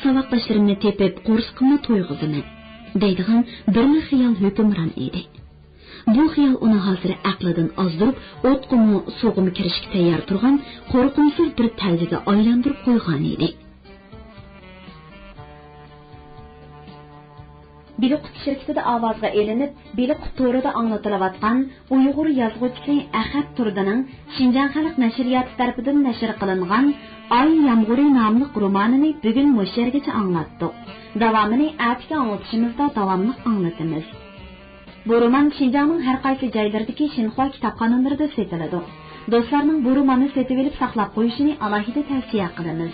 ساۋاقداشلىرىمنى تېپىپ، قورسىقىمنى تويغۇزىمەن، دەيدىغان بىرلا خىيال ھۆكۈمران ئىدى. بۇ خىيال ئۇنى ھازىر ئەقلىدىن ئازدۇرۇپ، ئوتقىمۇ، سۇغىمۇ كىرىشكە تەييار تۇرغان قورقۇمسىز بىر تەلۋىگە ئايلاندۇرۇپ قويغانىدى. بېلىققۇت شىركىتىدە ئاۋازغا ئېلىنىپ، بېلىققۇت تورىدا ئاڭلىتىلىۋاتقان ئۇيغۇر يازغۇچىسى ئەخەت تۇردىنىڭ شىنجاڭ خەلق نەشرىياتى تەرىپىدىن نەشر قىلىنغان ئاي يامغۇرى ناملىق رومانىنى بۈگۈن مۇشۇ يەرگىچە ئاڭلاتتۇق. داۋامىنى ئەتىكى ئاڭلىتىشىمىزدا داۋاملىق ئاڭلىتىمىز. بۇ رومان شىنجاڭنىڭ ھەر قايسى جايلىرىدىكى شىنخۇا كىتابخانىلىرىدا سېتىلىدۇ. دوستلارنىڭ بۇ روماننى سېتىۋېلىپ ساقلاپ قويۇشىنى ئالاھىدە تەۋسىيە قىلىمىز.